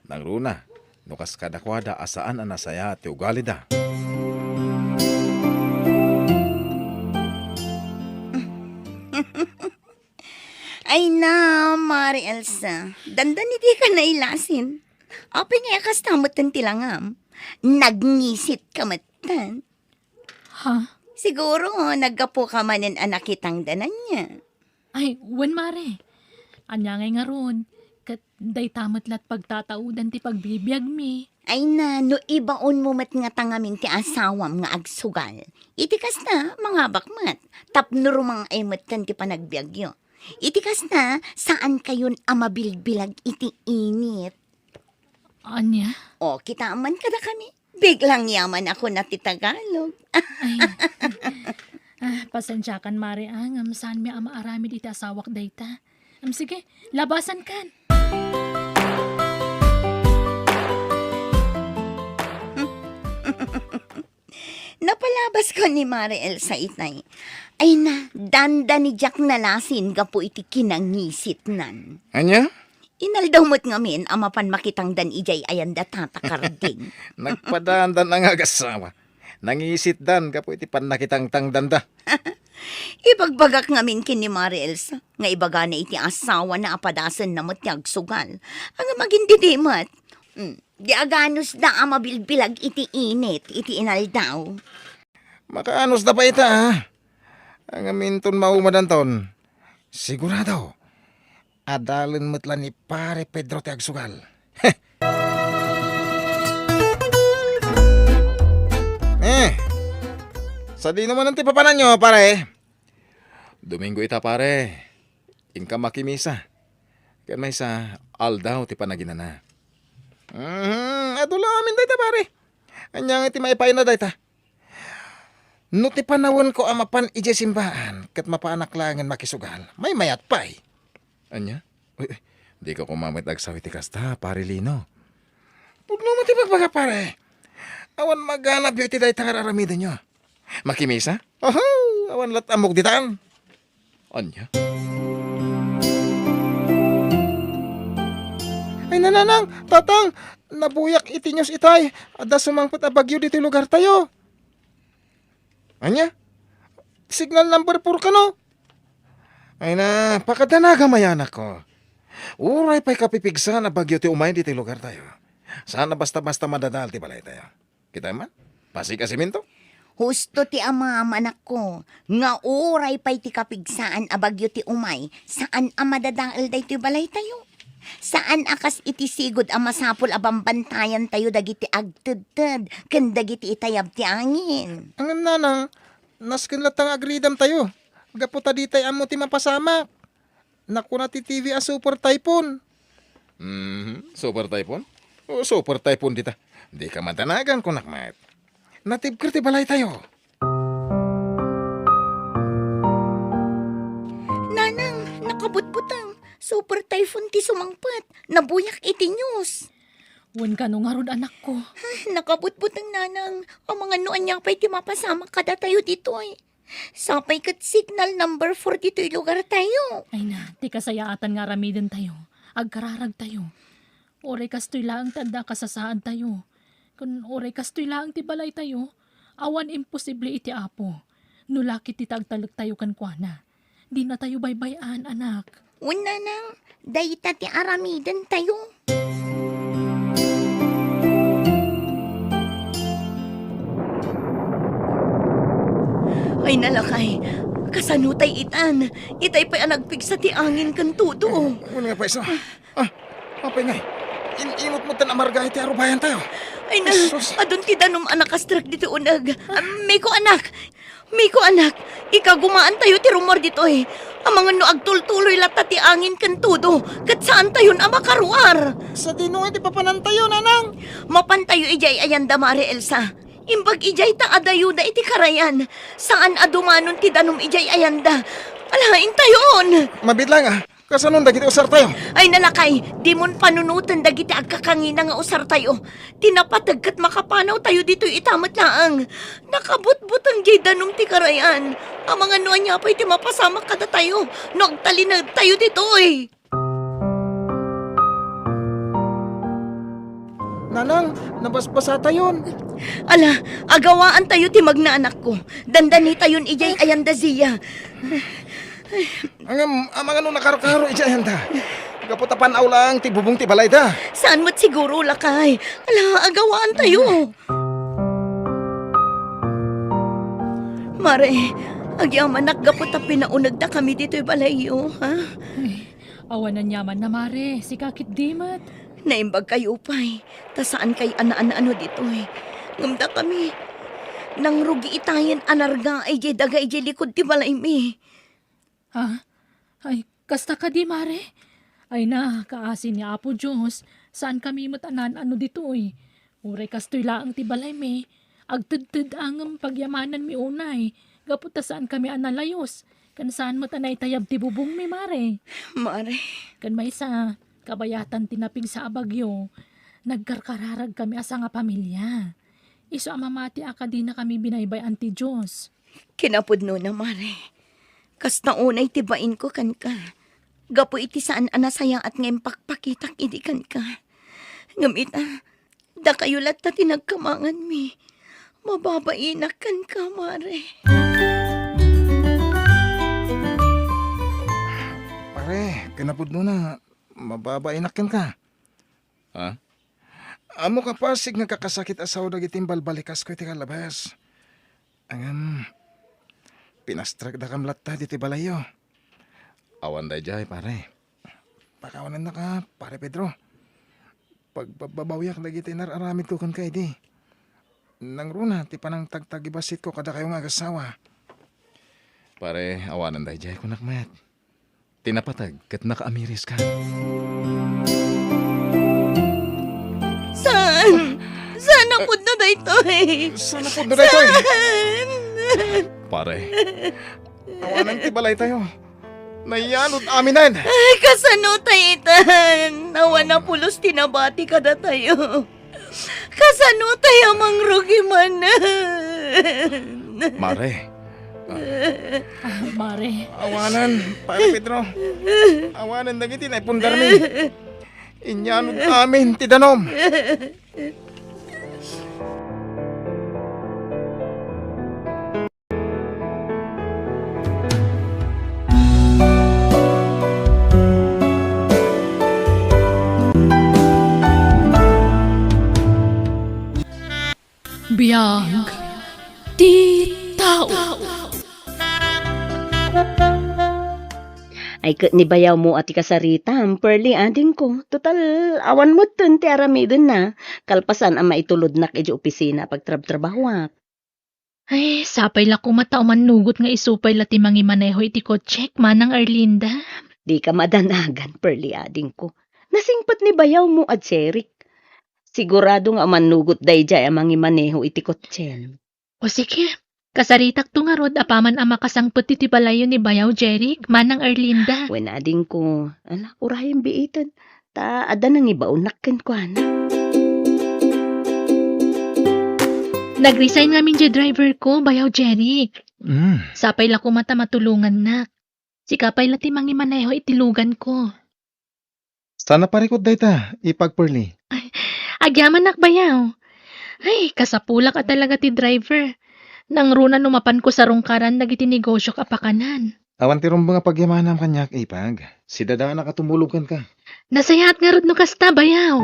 Nangruna, no kas kadakuada a saan a nasayaat ti ugalida. Ay na, Mari Elsa, dandani dika nailasin. Apay ngay a kasta metten ti langam? Nagngisit ka metten. Ha? Siguro, naggapu ka manen a nakitangdan ania. Ay, wen, Mare. Ania ngay ngarud, ket dayta met la ti pagtataudan ti pagbibiagmi. Ay na, no ibaonmo met ngata ngamin ti asawam nga agsugal. Iti kasta, mangabak met. Tapno rumang-ay metten ti panagbiagyo. Iti kasta, saankayon a mabilbilag iti init. Ania? O, kitaem man kadakami. Biglang yaman ako na ti Tagalog. Ay. Ah, pasensiakan, Mare, ah, ngem saanmi a maaramid iti asawak dayta. Am, sige, labasankan. Napalabasko ni Mare Elsa itay. Ay na, dandani diak nalasin gapu iti kinangisitnan. Ania? Inaldaw met ngamin a mapan makitangdan idiay ayan da Tata Karding. Nagpadandan a nga agasawa. Nangisitdan gapu iti pannakitangtangdanda. Ibagbagak ngamin ken ni Mari Elsa nga ibagana iti asawana a padasenna met ti agsugal. Ngem agindidi met. Mm, di aganusda a mabilbilag iti init iti inaldaw. Makaanusda pay ita, a. Ngem inton maumadanton, sigurado, adalen met la ni Pare Pedro ti agsugal. Eh, sadino manen ti papananyo, pare? Domingo ita, pare. Inka makimisa. Ken maysa, aldaw ti panaginana. Mhm, adu la amin dayta, pare. Ania ngay ti maipaayna dayta? No ti panawenko a mapan idiay simbaan ket mapanak laengen makisugal, maymayat pay. Ania? Uy, uy, dika koma met agsaw iti kasta, Pare Lino. Pudno met ti bagbaga, pare. Awan maganabyo iti dayta nga ar-aramidenyo. Makimisa? Oho, awan lat ammok ditan. Ania? Ay, nanang, tatang, nabuyak iti news itay. Adda sumangpet a bagyo ditoy lugartayo. Ania? Signal number four kano? Ay na, pakadanaga mayanak ko. Uray pay kapipigsaan a bagyo ti umay ditoy lugartayo. Saan a basta-basta madadael ti balaytayo. Kita man? Pasig a semento? Husto ti amam, anakko, nga uray pay ti kapigsaan a bagyo ti umay, saan a madadael daytoy balaytayo. Saan a kas iti sigud a masapul a bambantayantayo dagiti agtedted ken dagiti itayab ti angin. Ngem nanang, nasken latta nga agridamtayo, gapu ta ditay ammo ti mapasamak. Nakuna ti T V a super typhoon. Mhm, super typhoon? O, super typhoon dita. Dika madanagan, kunak met. Natibker ti balaytayo. Nanang, nakabutbuteng. Super typhoon ti sumangpet. Nabuyak iti news. Wen kano ngarud, anakko? Ah, nakabutbuteng, nanang. Amangan no ania pay ti mapasamak kadatayo ditoy. Sapay ket signal number four ditoy lugartayo. Ay na, ti kasayaatan nga aramidentayo, agkararagtayo. Uray kastoy laeng ti adda a kasasaadtayo. Kun uray kastoy laeng ti balaytayo, awan imposible iti Apo. No la ketdi ta agtalektayo kenkuana, dinatayo baybay-an, anak. Wen, nanang, dayta ti aramidentayo. Ay, nalakay, kasano tay itan? Itay pay a nagpigsa ti angin ken todo. Wen nga pay sa. Ah, apay ngay? In-inut met ti amarga iti arubayantayo. Ay na, Jesus. Adun ti danum a nakastrek ditoy uneg. Ah, Miko, anak! Miko, anak! Ikagumaantayo ti rummuar ditoy. Amangan no agtultuloy latta ti angin ken todo, ket saantayon a makaruar. Sadino nga iti papanantayo, Nanang? Mapantayo idiay ayanda, Mare Elsa. Imbag idiay ta adayoda iti karayan. Saan a dumanon ti danum idiay ayanda. Ala, intayon! Mabiit laeng, a. Kasanon dagiti usartayo? Ay, nalakay, dimon panunoten dagiti agkakangina nga usartayo. Ti napateg ket makapanawtayo ditoy ita met laeng. Nakabutbuteng diay danum ti karayan. Amangan no ania pay ti mapasamak kadatayo no agtalinaedtayo ditoy. Nanang, nabasbasatayon. Ala, agawaantayo ti magnaanakko. Dandanitayon idiay ayanda, Zia. Ngem, amangan no nakarkaro idiay ayanda. Gapu ta pan-aw laeng ti bubong ti balayda. Saan met siguro, lakay. Ala, agawaantayo. Mare, agyamanak gapu ta pinaunegdakami ditoy balayyo, ha? Awan aniamanna, Mare. Sika ketdi met. Naimbagkayo pay, ta saankayo a naan-ano ditoy. Ngem dakami, nangrugi itayen a nargaay diay daga idiay likud ti balaymi. Ha? Ay, kasta kadi, Mare? Ay na, kaasi ni Apo Dios, saankami met a naan-ano ditoy. Uray kastoy laeng ti balaymi, agtedted-a ngem pagyamananmi unay, gapu ta saankami a nalayos, ken saan met a naitayab ti bubongmi, Mare. Mare. Ken maysa, kabayatan ti napigsa a bagyo, nagkarkararagkami a sangapamilia. Isu a mamati a kadinakami binaybay-an ti Dios. Kinapudnona, Mare. Kasta unay ti bainko kenka. Gapu iti saan a nasayaat nga impakpakitak idi kenka. Ngem ita, dakayo latta ti nagkamanganmi. Mababainak kenka, Mare. Pare, kinapudnona, mababainak kenka. Ha? Ammok a pasig nga kakasakit a sao dagiti imbalbalikasko iti kalabas. Ngem, pinastrekdakam latta ditoy balayyo. Awan daydiay, pare. Pakawanennaka, Pare Pedro. Pagbabbabawiak dagiti inar-aramidko kenka idi. Nangruna ti panangtagtagibasitko kadakayo nga agassawa. Pare, awanen daydiay, kunak met. Ti napateg ket nakaamiris ka. Saan? Saan a pudno daytoy? Saan a pudno daytoy? Saan? Pare, awanen ti balaytayo. Nayanod aminen. Ay, kasano tay itan? Awan a pulos ti nabati kadatayo. Kasano tay a mangrugi manen? Mare. Ah, Mare. Awanen, Pare Pedro. Awanen dagiti naipundarmi. Inyanod amin ti danum. Biag ti tao. Ay, ket ni bayawmo a ti kasaritam, Pearly, adingko. Total, awan metten ti aramidenna. Kalpasan a maitulodnak idiay opisina a pagtrabtrabahuak. Ay, sapay la koma ta umannugot nga isu pay la ti mangimaneho iti kotsek, Manang Arlinda. Dika madanagan, Pearly, adingko. Nasingpet ni bayawmo a Jeric. Sigurado nga umannugot daydiay a mangimaneho iti kotsem. O sige, kasaritakto ngarud apaman a makasangpet iti balayyo ni bayaw Jeric, Manang Arlinda. Wen, adingko, ala, urayem biiten. Ta adda nangibaonnak kenkuana. Nag-resign ngamin diay driver ko, bayaw Jeric. Mm. Sapay la koma ta matulongannak. Sika pay la ti mangimaneho iti lugan ko. Saan a parikut dayta, ipag Pearly? Ay, agyamanak bayaw. Ay, kasapulak a talaga ti driver. Nangruna no mapanko sarungkaran dagiti negosiok a pakanan. Awan ti rumbeng a pagyamanam kaniak, ipag. Sidadanak a tumulog kenka. Nasayaat ngarud no kasta, bayaw.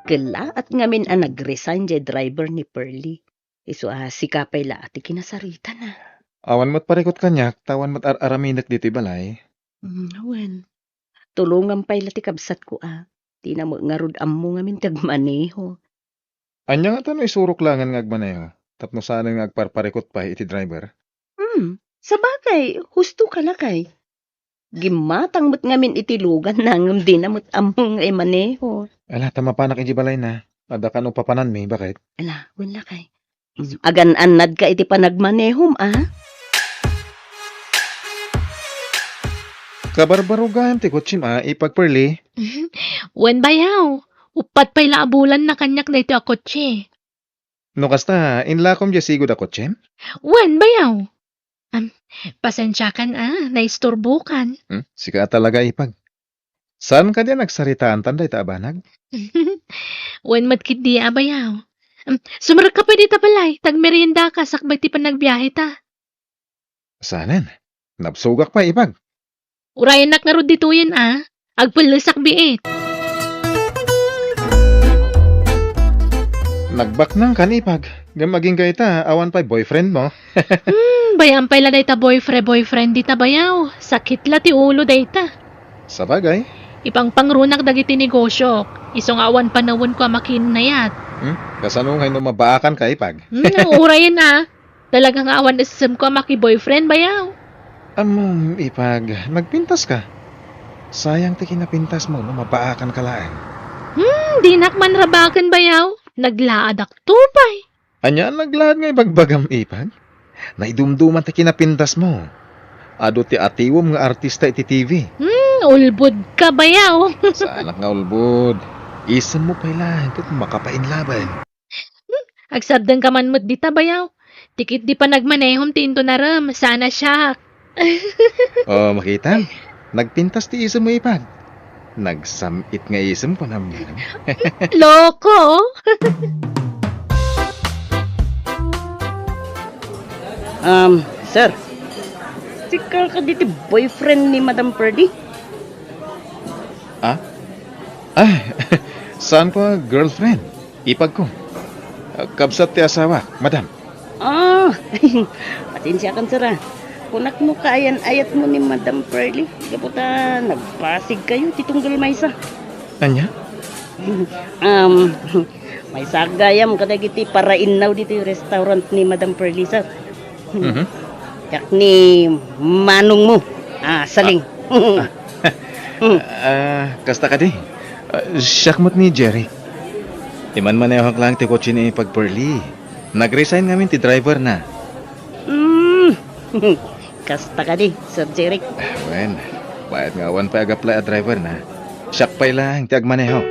Kellaat ngamin a nag-resign diay driver ni Pearly. Isu a sika pay la a ti kinasaritana. Awan met parikut kaniak, ta awan met ar-araminek ditoy balay. Mm, wen. Tulongam pay la ti kabsatko a. Dina met ngarud ammo ngamin ti agmaneho. Ania ngata no isurok laengen nga agmaneho tapno saanen nga agparparikut pay iti driver? Hmm, sabagay, husto ka lakay. Gimmatang met ngamin iti luganna ngem dina met ammo nga imaneho. Ala, ta mapanak iti balayna. Adda kano papananmi, baket? Ala, wen lakay. Mm, agan-annadka iti panagmanehom, a? Kabarbarugayam ti kotsem a, Ipag Pearly. Wen, bayaw. Uppat pay la a bulan na kaniak daytoy a kotse. No kasta, inlakom diay sigud a kotsem? Wen, bayaw. Am, pasensiakan a, naisturbokan. Hmm? Sika talaga, Ipag. Saan kadi a nagsaritaantan dayta a banag? Wen met ketdi a, bayaw. Am, sumrekka pay dita balay, ta agmeriendaka sakbay ti panagbiaheta. Saanen? Nabsogak pay, Ipag. Urayennak ngarud ditoyen a. Agpellesak biit. Nagbaknangkan, Ipag. Ngem agingga ita, awan pay boyfriend mo. Hmm, bay-am pay la dayta boyfriend, boyfriend dita bayaw. Sakit la ti ulo dayta. Sabagay. Ipangpangrunak dagiti negosiok. Isu nga awan panawenko a makiinnayat. Hmm? Kasano ngay no mabaakanka, Ipag? Hmm, urayen a. Talaga nga awan essemko a maki-boyfriend, bayaw. Ammom, Ipag, nagpintaska. Sayang ti kinapintasmo no mabaakanka laeng. Hmm, dinak man rabaken, bayaw. Naglaadak to pay. Ania a naglaad nga ibagbagam, Ipag? Naidumduman ti kinapintasmo. Adu ti atiwem nga artista iti T V. Hmm, ulbodka, bayaw. Saanak nga ulbod. Isemmo pay laeng ket makapainlaben. Hmm, agsardengka man met dita, bayaw. Ti ketdi panagmanehom ti intunarem, saan a siak. Oh, makitam. Nagpintas ti isemmo, Ipag. Nagsam-it nga isem, kunam. Loko! Um, sir, sika kadi ti boyfriend ni Madam Pearly? Ah? Ah, saanko a girlfriend. Ipagko. Ah, kabsat ti asawak, madam. Ah, pasensiakan, sir, a. Kunak no kaayan-ayatmo ni Madam Pearly, gapu ta nagpasigkayo ti tunggal maysa. Ania? Um, maysa gayam kadagiti parainnaw ditoy restaurant ni Madam Pearly, sir. Mhm. Siak ni manongmo. Ah, Saling. Ah. Hmm. Ah, kasta kadi? Ah, siak met ni Jeric. Imanmanehok laeng ti kotse ni Ipag Pearly. Nag-resign ngamin ti driver na. Hmm. Kasta kadi, Sir Jeric? Ah, wen, bayat nga awan pay ag-apply a driver na. Siak pay laeng ti agmaneho.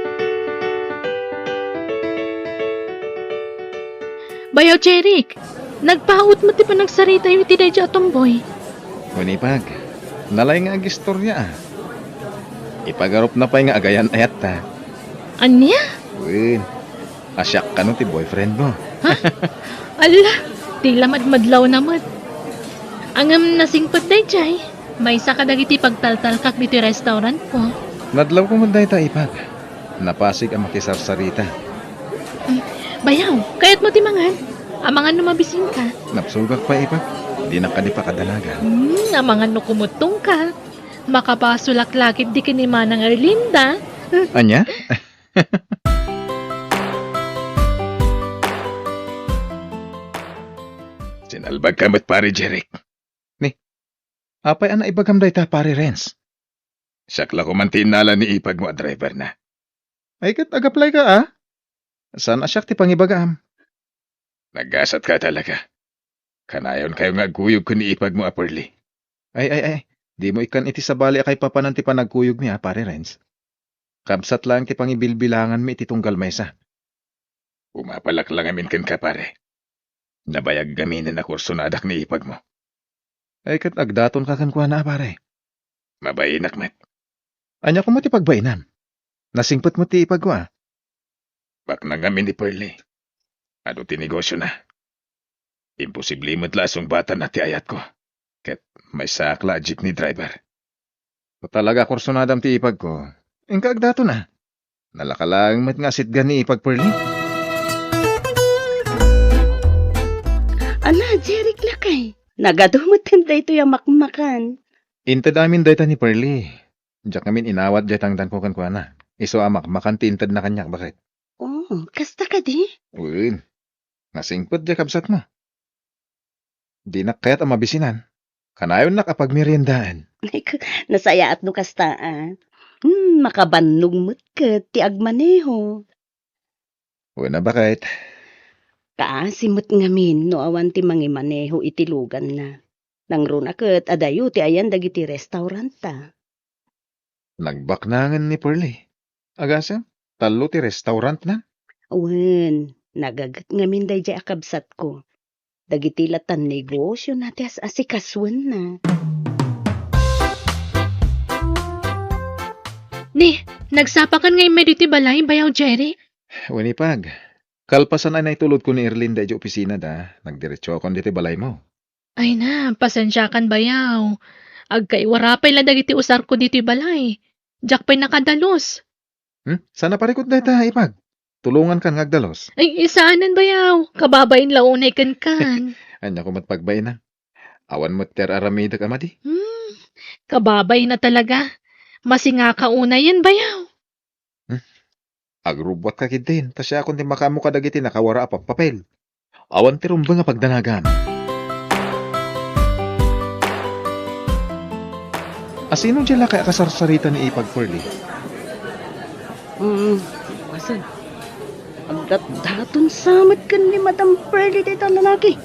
Bayaw, Jeric, nagpaut met ti panagsaritayo iti daydiay a tomboy. Wen, Ipag, nalay nga agistoria a. Ipagarupna pay nga agayan-ayatta. Ania? Wen, a siak kano ti boyfriend mo. Ha? Ala, ti la madmadlawna met. Ngem nasingpet daydiay, maysa kadagiti pagtaltalkak ditoy restaurantko. Nadlawko met dayta, Ipag. Napasig a makisarsarita. Mm, bayaw, kayatmo ti mangan? Amangan no mabisinka. Nabsogak pay, Ipag. Dinak kadi pakadanagan. Hmm, amangan no kumuttongka. Makapasolak la ketdi ken ni Manang Erlinda. Ania? Sinalbagka met, Pare Jeric. Ni, apay a naibagam dayta, Pare Renz? Siak la koman ti innala ni ipagmo a driver na. Ay, ket ag-apply ka, a? Saan a siak ti pangibagam? Nagasatka talaga. Kanayonkayo nga agkuyog ken ni ipagmo a Pearly. Ay, ay, ay. Dimo ikkan iti sabali a kaipapanan ti panagkuyogmi, a, Pare Renz. Kabsat laeng ti pangibilbilanganmi iti tunggal maysa. Umapalak la ngamin kenka, pare. Nabayag ngaminen a kursonadak ni ipagmo. Ay, ket agdatonka kenkuana, pare. Mabainak met. Ania koma ti pagbainam? Nasingpet met ti ipagko, a. Baknang ngamin ni Pearly. Adu ti negosiona. Imposible met la a sungbatanna ti ayatko. Ket maysaak la a jeepney driver. No talaga a kursonadam ti ipagko, inka agdaton, a. Nalaka laeng met nga asitgan ni ipag Pearly. Ala, Jeric lakay. Nagadu met daytoy a makmakan. Inted amin dayta ni Pearly. Diak ngamin inawat diay tangdanko kenkuana. Isu a makmakan ti intedna kaniak, baket. Oh, kasta kadi? Wen. Nasingpet diay kabsatmo. Dinak kayat a mabisinan. Kanayonnak a pagmeriendaen. Nasayaat no kasta, a. Hmm, makabannog met ket ti agmaneho. Wen a, baket. Kaasi met ngamin no awan ti mangimaneho iti luganna. Nangruna ket adayo ti ayan dagiti restauranta. Nagbaknangen ni Pearlie. Agasem, tallo ti restaurantna? Wen, nagaget ngamin daydiay a kabsatko. Dagiti latan negosiona ti as-asikasuenna. Ni, nagsapakan nga immay ditoy balay, Bayaw Jerry? Wen, Ipag. Kalpasan a naitulodko ni Erlinda idiay opisinada, nagdiretsokon ditoy balaymo. Ay na, pasensiakan, Bayaw. Agkaiwara pay la dagiti usarko ditoy balay. Diak pay nakadalus. Hmm? Saan a parikut dayta, Ipag? Tulongankan nga agdalus. Ay, saanen, Bayaw. Kababain la unay kenkan. Ania koma ti pagbainam? Awan met ti ar-aramidek a madi. Hmm, kababain a talaga. Masingaka unayen, Bayaw. Hmm? Agrubbuatka ketdin, ta siakon ti makaammo kadagiti nakawara a pappapel. Awan ti rumbeng a pagdanagam. Asino diay lakay a kasarsarita ni Ipag, Pearlie? Mm, basen. Agdatdaton sa met ken ni Madam Pearlie dayta lalaki.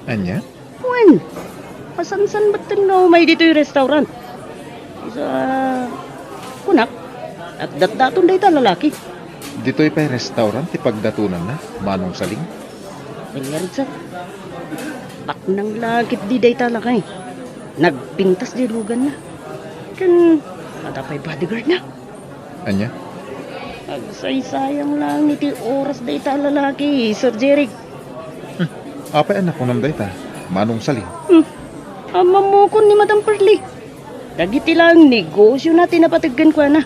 Ania? Wen, masansan metten nga umay ditoy restaurant. Isu a, kunak, agdatdaton dayta lalaki. Ditoy pay restaurant ti pagdatonanna, Manong Saling? Ay, Richard, baknang la ketdi dayta lakay. Nagpintas diay luganna. Ken, adda pay bodyguardna. Ania? Agsaysayang laeng iti oras dayta a lalaki, Sir Jeric. Hmm. Apay a nakunam dayta, Manong Saling? Hmm. Ammamokon ni Madam Pearlie. Dagiti laeng negosiona ti napateg kenkuana.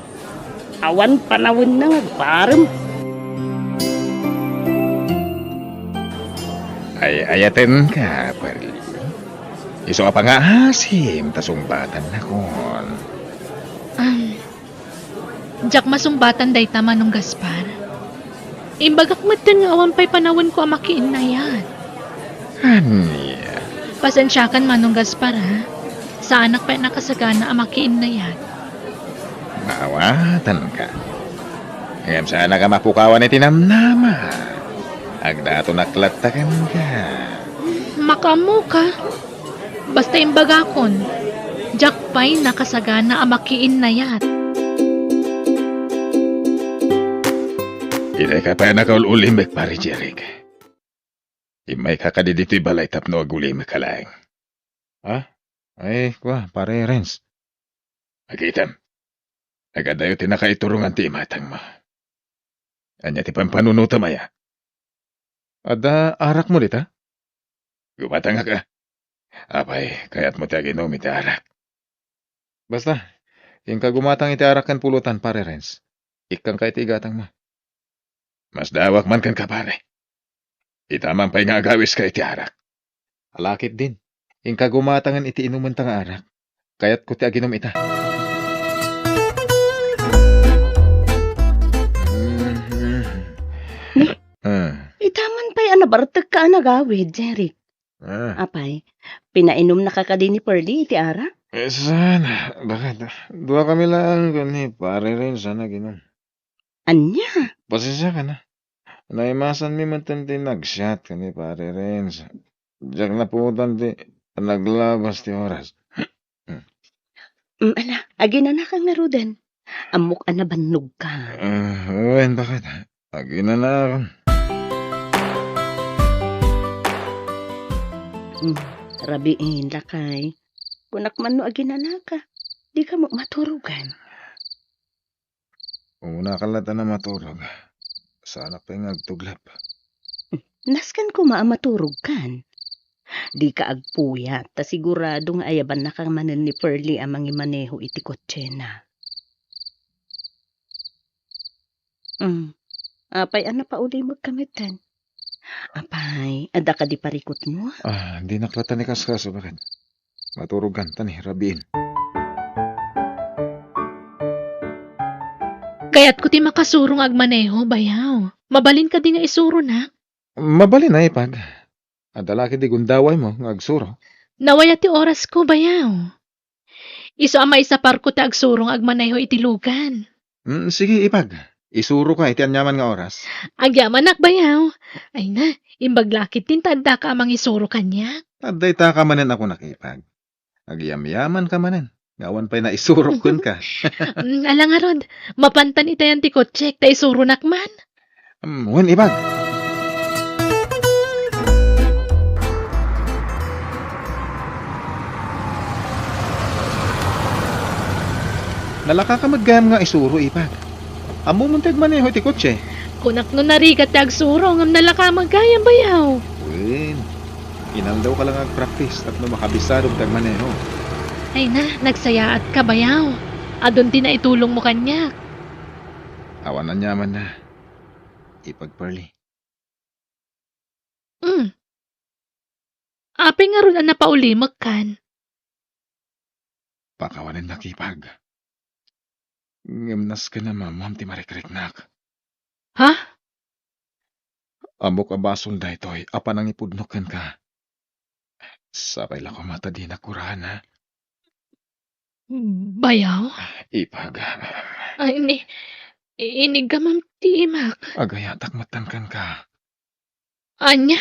Awan panawenna nga agparem. Ay-ayatenka, Pearlie. Isu a pangaasim ta sungbatan nakon. Am, Diak masungbatan dayta, Manong Gaspar. Imbagak metten nga awan pay panawenko a makiinnayat. Ania? Pasensiakan, Manong Gaspar, ha? Saanak pay a nakasagana a makiinnayat. Maawatanka. Ngem saanak a mapukawan iti namnama. Agdatonak latta kenka. Makaammoka. Basta imbagakon, diak pay nakasagana a makiinnayat. Dika pay a nakaul-ulimek, Pare Jeric. Immayka kadi ditoy balay tapno agulimek laeng. Ha? Ay, kua, Pare Renz. Nakitam. Nagadayo ti nakaiturongan ti imatangmo. Ania ti pampanunotam aya? Adda arakmo dita? Gumatangak a. Apay, kayatmo ti aginom iti arak? Basta, inka gumatang iti arak ken pulutan, Pare Renz. Ikkangka iti igatangmo. Masdaawak man kenka, pare. Ita man pay nga agawiska iti arak. Ala ketdin, inka gumatangen iti inumenta nga arak. Kayatko ti aginom ita. Ni, ah, ita man pay a nabartekka a nagawid, Jeric. Ah. Apay, pinainumnaka kadi ni Pearlie iti arak? Eh, saan? Bakit? Dua kami lang ni Pare Renz a nag-inum. Ania? Pasensya ka na. Naimasanmi metten ti nagsiat ken ni Pare Renz. Diak napuotan ti naglabas ti oras. Mm, ala, aginanaka ngaruden. Ammok a nabannogka. Ah, wen, bakit? Aginanakon. Mm, rabiin, lakay. Kunak man no aginanaka. Dika met maturogan. Umuna ka latta a maturog. Saanak pay nga agtuglap. Nasken koma a maturogkan. Dika agpuyat, ta sigurado nga ayabannaka manen ni Pearlie a mangimaneho iti kotsena. Mm. Apay a napaulimekka metten? Apay, adda kadi parikutmo? Ah, dinak latta ni kaskaso, bakit? Maturogkan, ta ni rabiin. Kayatko ti makasuro nga agmaneho, bayaw. Mabalin kadi nga isuronak? Mabalin a, ipag. Adda la ketdi gundawaymo nga agsuro. Nawaya ti orasko, bayaw. Isu a maisaparko ti agsuro nga agmaneho iti lugan. Mm, sige, ipag. Isuroka iti aniaman nga oras. Agyamanak, bayaw. Ay na, imbag la ketdin ta addaka a mangisuro kaniak. Adda itaka manen a kunak, ipag. Agyamyamanka manen. Nga awan pay naisurok kenka. Mm, ala ngarud, mapantan itayan ti kotsek ta isuronak man. Mm, wen, ipag. Nalakaka met gayam nga isuro, ipag. Ammom ti agmaneho iti kotse? Kunak no narigat ti agsuro, ngem nalaka met gayam, bayaw. Wen, inaldaw ka la nga agpraktis tapno makabisadom ti agmaneho. Ay na, nagsayaatka, bayaw. Adun ti naitulongmo kaniak. Awan aniamanna, ipag Pearly. Mm. Apay ngarud a napaulimekkan? Pakawanennak, ipag. Ngem nasken a maammoam ti marikriknak. Ha? Ammok a basol daytoy a panangipudno kenka. Sapay la koma ta dinak guraen, ha? Bayaw? Ipag. Ay, ini-, iniggamam ti imak. Agayatak metten kenka. Ania?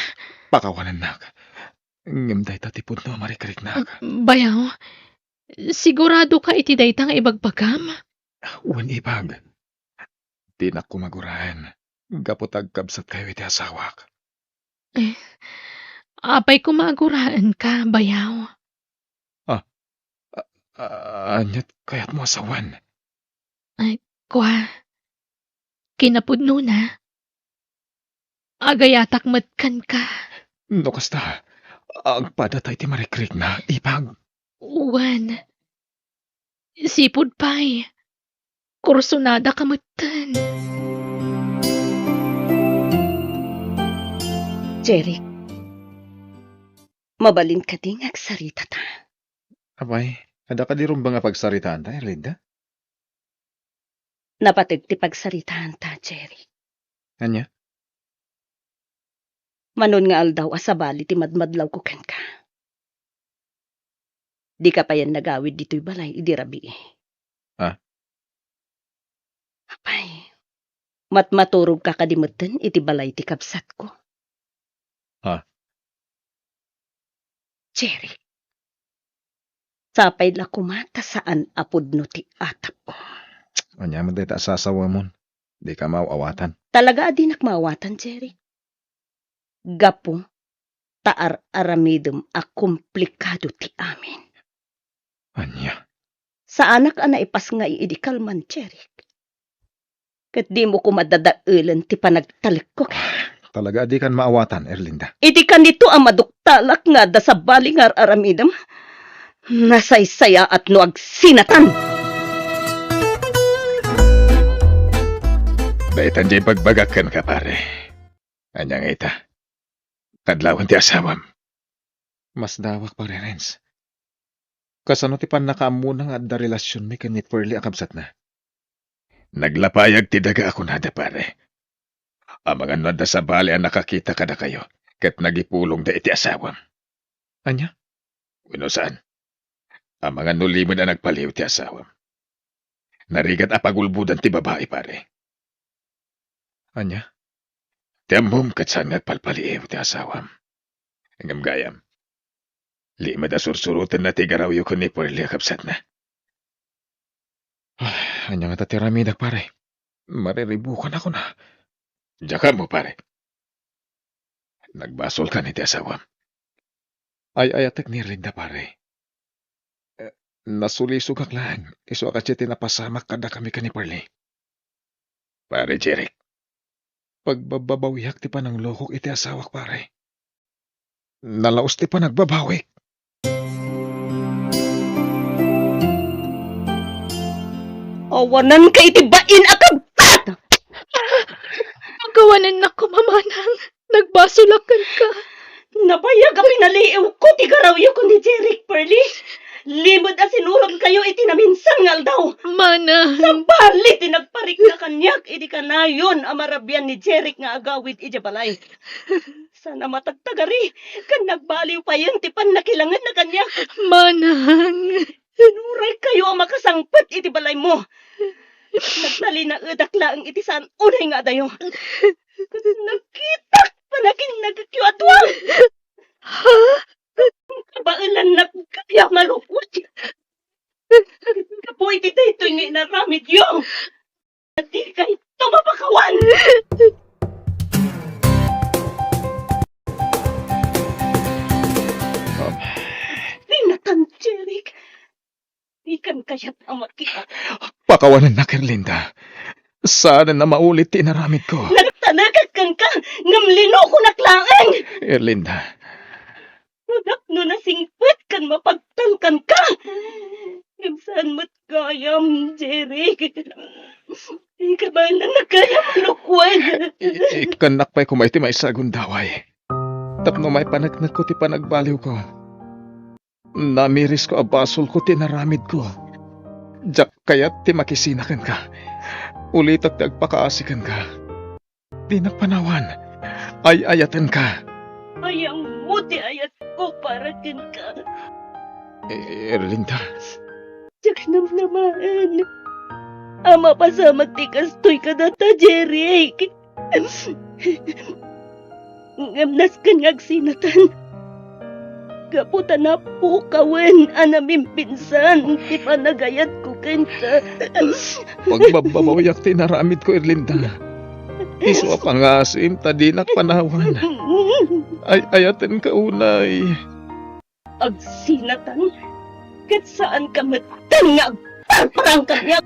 Pakawanennak. Ngem dayta ti pudno a marikriknak. Bayaw, siguradoka iti dayta nga ibagbagam? Wen, ipag. Dinak koma guraen, gapu ta agkabsatkayo iti asawak. Eh, apay koma a guraenka, bayaw? Ah, a-, a-, aniat kayatmo a sawen? Ay, kua, kinapudnona, agayatak met kenka. No kasta, agpadata iti marikrikna, ipag. Wen, sipud pay, kursunadaka metten. Jeric, mabalin kadi nga agsaritata? Apay, adda kadi rumbeng a pagsaritaanta, Erlinda? Napateg ti pagsaritaanta, Jeric. Ania? Manon nga aldaw a sabali ti madmadlawko kenka. Dika payen nagawid ditoy balay idi rabii. Ah? Apay, matmaturogka kadi metten iti balay ti kabsatko? Ah. Jeric, sapay la koma ta saan a pudno ti atapko. Ania met dayta a sasawamon? Dika maaw-awatan. Talaga a dinak maawatan, Jeric. Gapu ta ar-aramidem a komplikado ti amin. Ania? Saanak a naipasngay idi kalman, Jeric. Ket dimo koma dadaelen ti panagtalekko. Talaga a dikan maawatan, Erlinda. Idi kanito a maduktalak nga adda sabali nga ar-aramidem, nasaysayaat no agsinatan. Daytan diay ibagbagak kenka, pare. Ania nga ita? Kadlawen ti asawam. Masdawak, Pare Renz. Kasano ti pannakaammona nga adda relasionmi ken ni Pearly a kabsatna? Naglapayag ti daga a kunada, pare. Amangan no adda sabali a nakakita kadakayo ket nagipulongda iti asawam. Ania? Wenno saan? Amangan no limed a nagpaliw ti asawam. Narigat a pagulbodan ti babai, pare. Ania? Ti ammom ket saan nga agpalpaliiw ti asawam. Ngem gayam, limed a sursurotenna ti garawyo ken ni Pearly a kabsatna. Ah, ania ngata ti aramidak, pare? Mariribukan ako na. Diak ammo, pare. Nagbasolkan iti asawam. Ay-ayatek ni Erlinda, pare. Eh, nasulisogak laeng, isu a kasdiay ti napasamak kadakami ken ni Pearly. Pare Jeric, pagbababawiak ti pananglokok iti asawak, pare. Nalaus ti panagbabawik. Awananka iti bain a kabtat! Pakawanennak koma, manang. Nagbasolak kenka. Nabayag a pinaliiwko ti garawyo ken ni Jeric, Pearly. Limed a sinurotkayo iti naminsan nga aldaw. Manang. Sabali ti nagparikna kaniak idi kanayon a marabian ni Jeric nga agawid idiay balay. Saan a matagtagari, ken nagbaliw payen ti pannakilangenna kaniak. Manang. Inuray kayo a makasangpet iti balaymo. Nagtalinaedak laeng iti saan unay nga adayo. Nakitak panakinnagekyo a dua. Ha? Kabaelannak gayam a lukuet. Gapu iti daytoy nga inaramidyo, dikayto mapakawan. Dinatan, Jeric. Dikan kayat a makita. Pakawanennak, Erlinda. Saanen a maulit ti inaramidko. Nagtalekak kenka, ngem linukonak laeng. Erlinda. Tapno nasingpet ken mapagtalkanka. Ngem saan met gayam, Jeric. Kabaelannak gayam a lukuet. I-, ikkannak pay koma iti maysa a gundaway. Tapno maipaneknekko ti panagbaliwko. Namirisko a basolko ti inaramidko. Diak kayat ti makisina kenka. Ulitek ti agpakaasi kenka. Dinak panawan. Ay-ayatenka. Ayatmo ti ayatko para kenka. E-, Erlinda. Diak namnamaen a mapasamak ti kastoy kadata, Jeric. Ngem nasken nga agsinatan. Gapu ta napukawen a namimpinsan ti panagayatko kenka. Pagbabbabawiak ti inaramidko, Erlinda. Isu a pangasim ta dinak panawan. Ay-ayatenka unay. Agsinatan, ket saanka metten nga agparparang kaniak.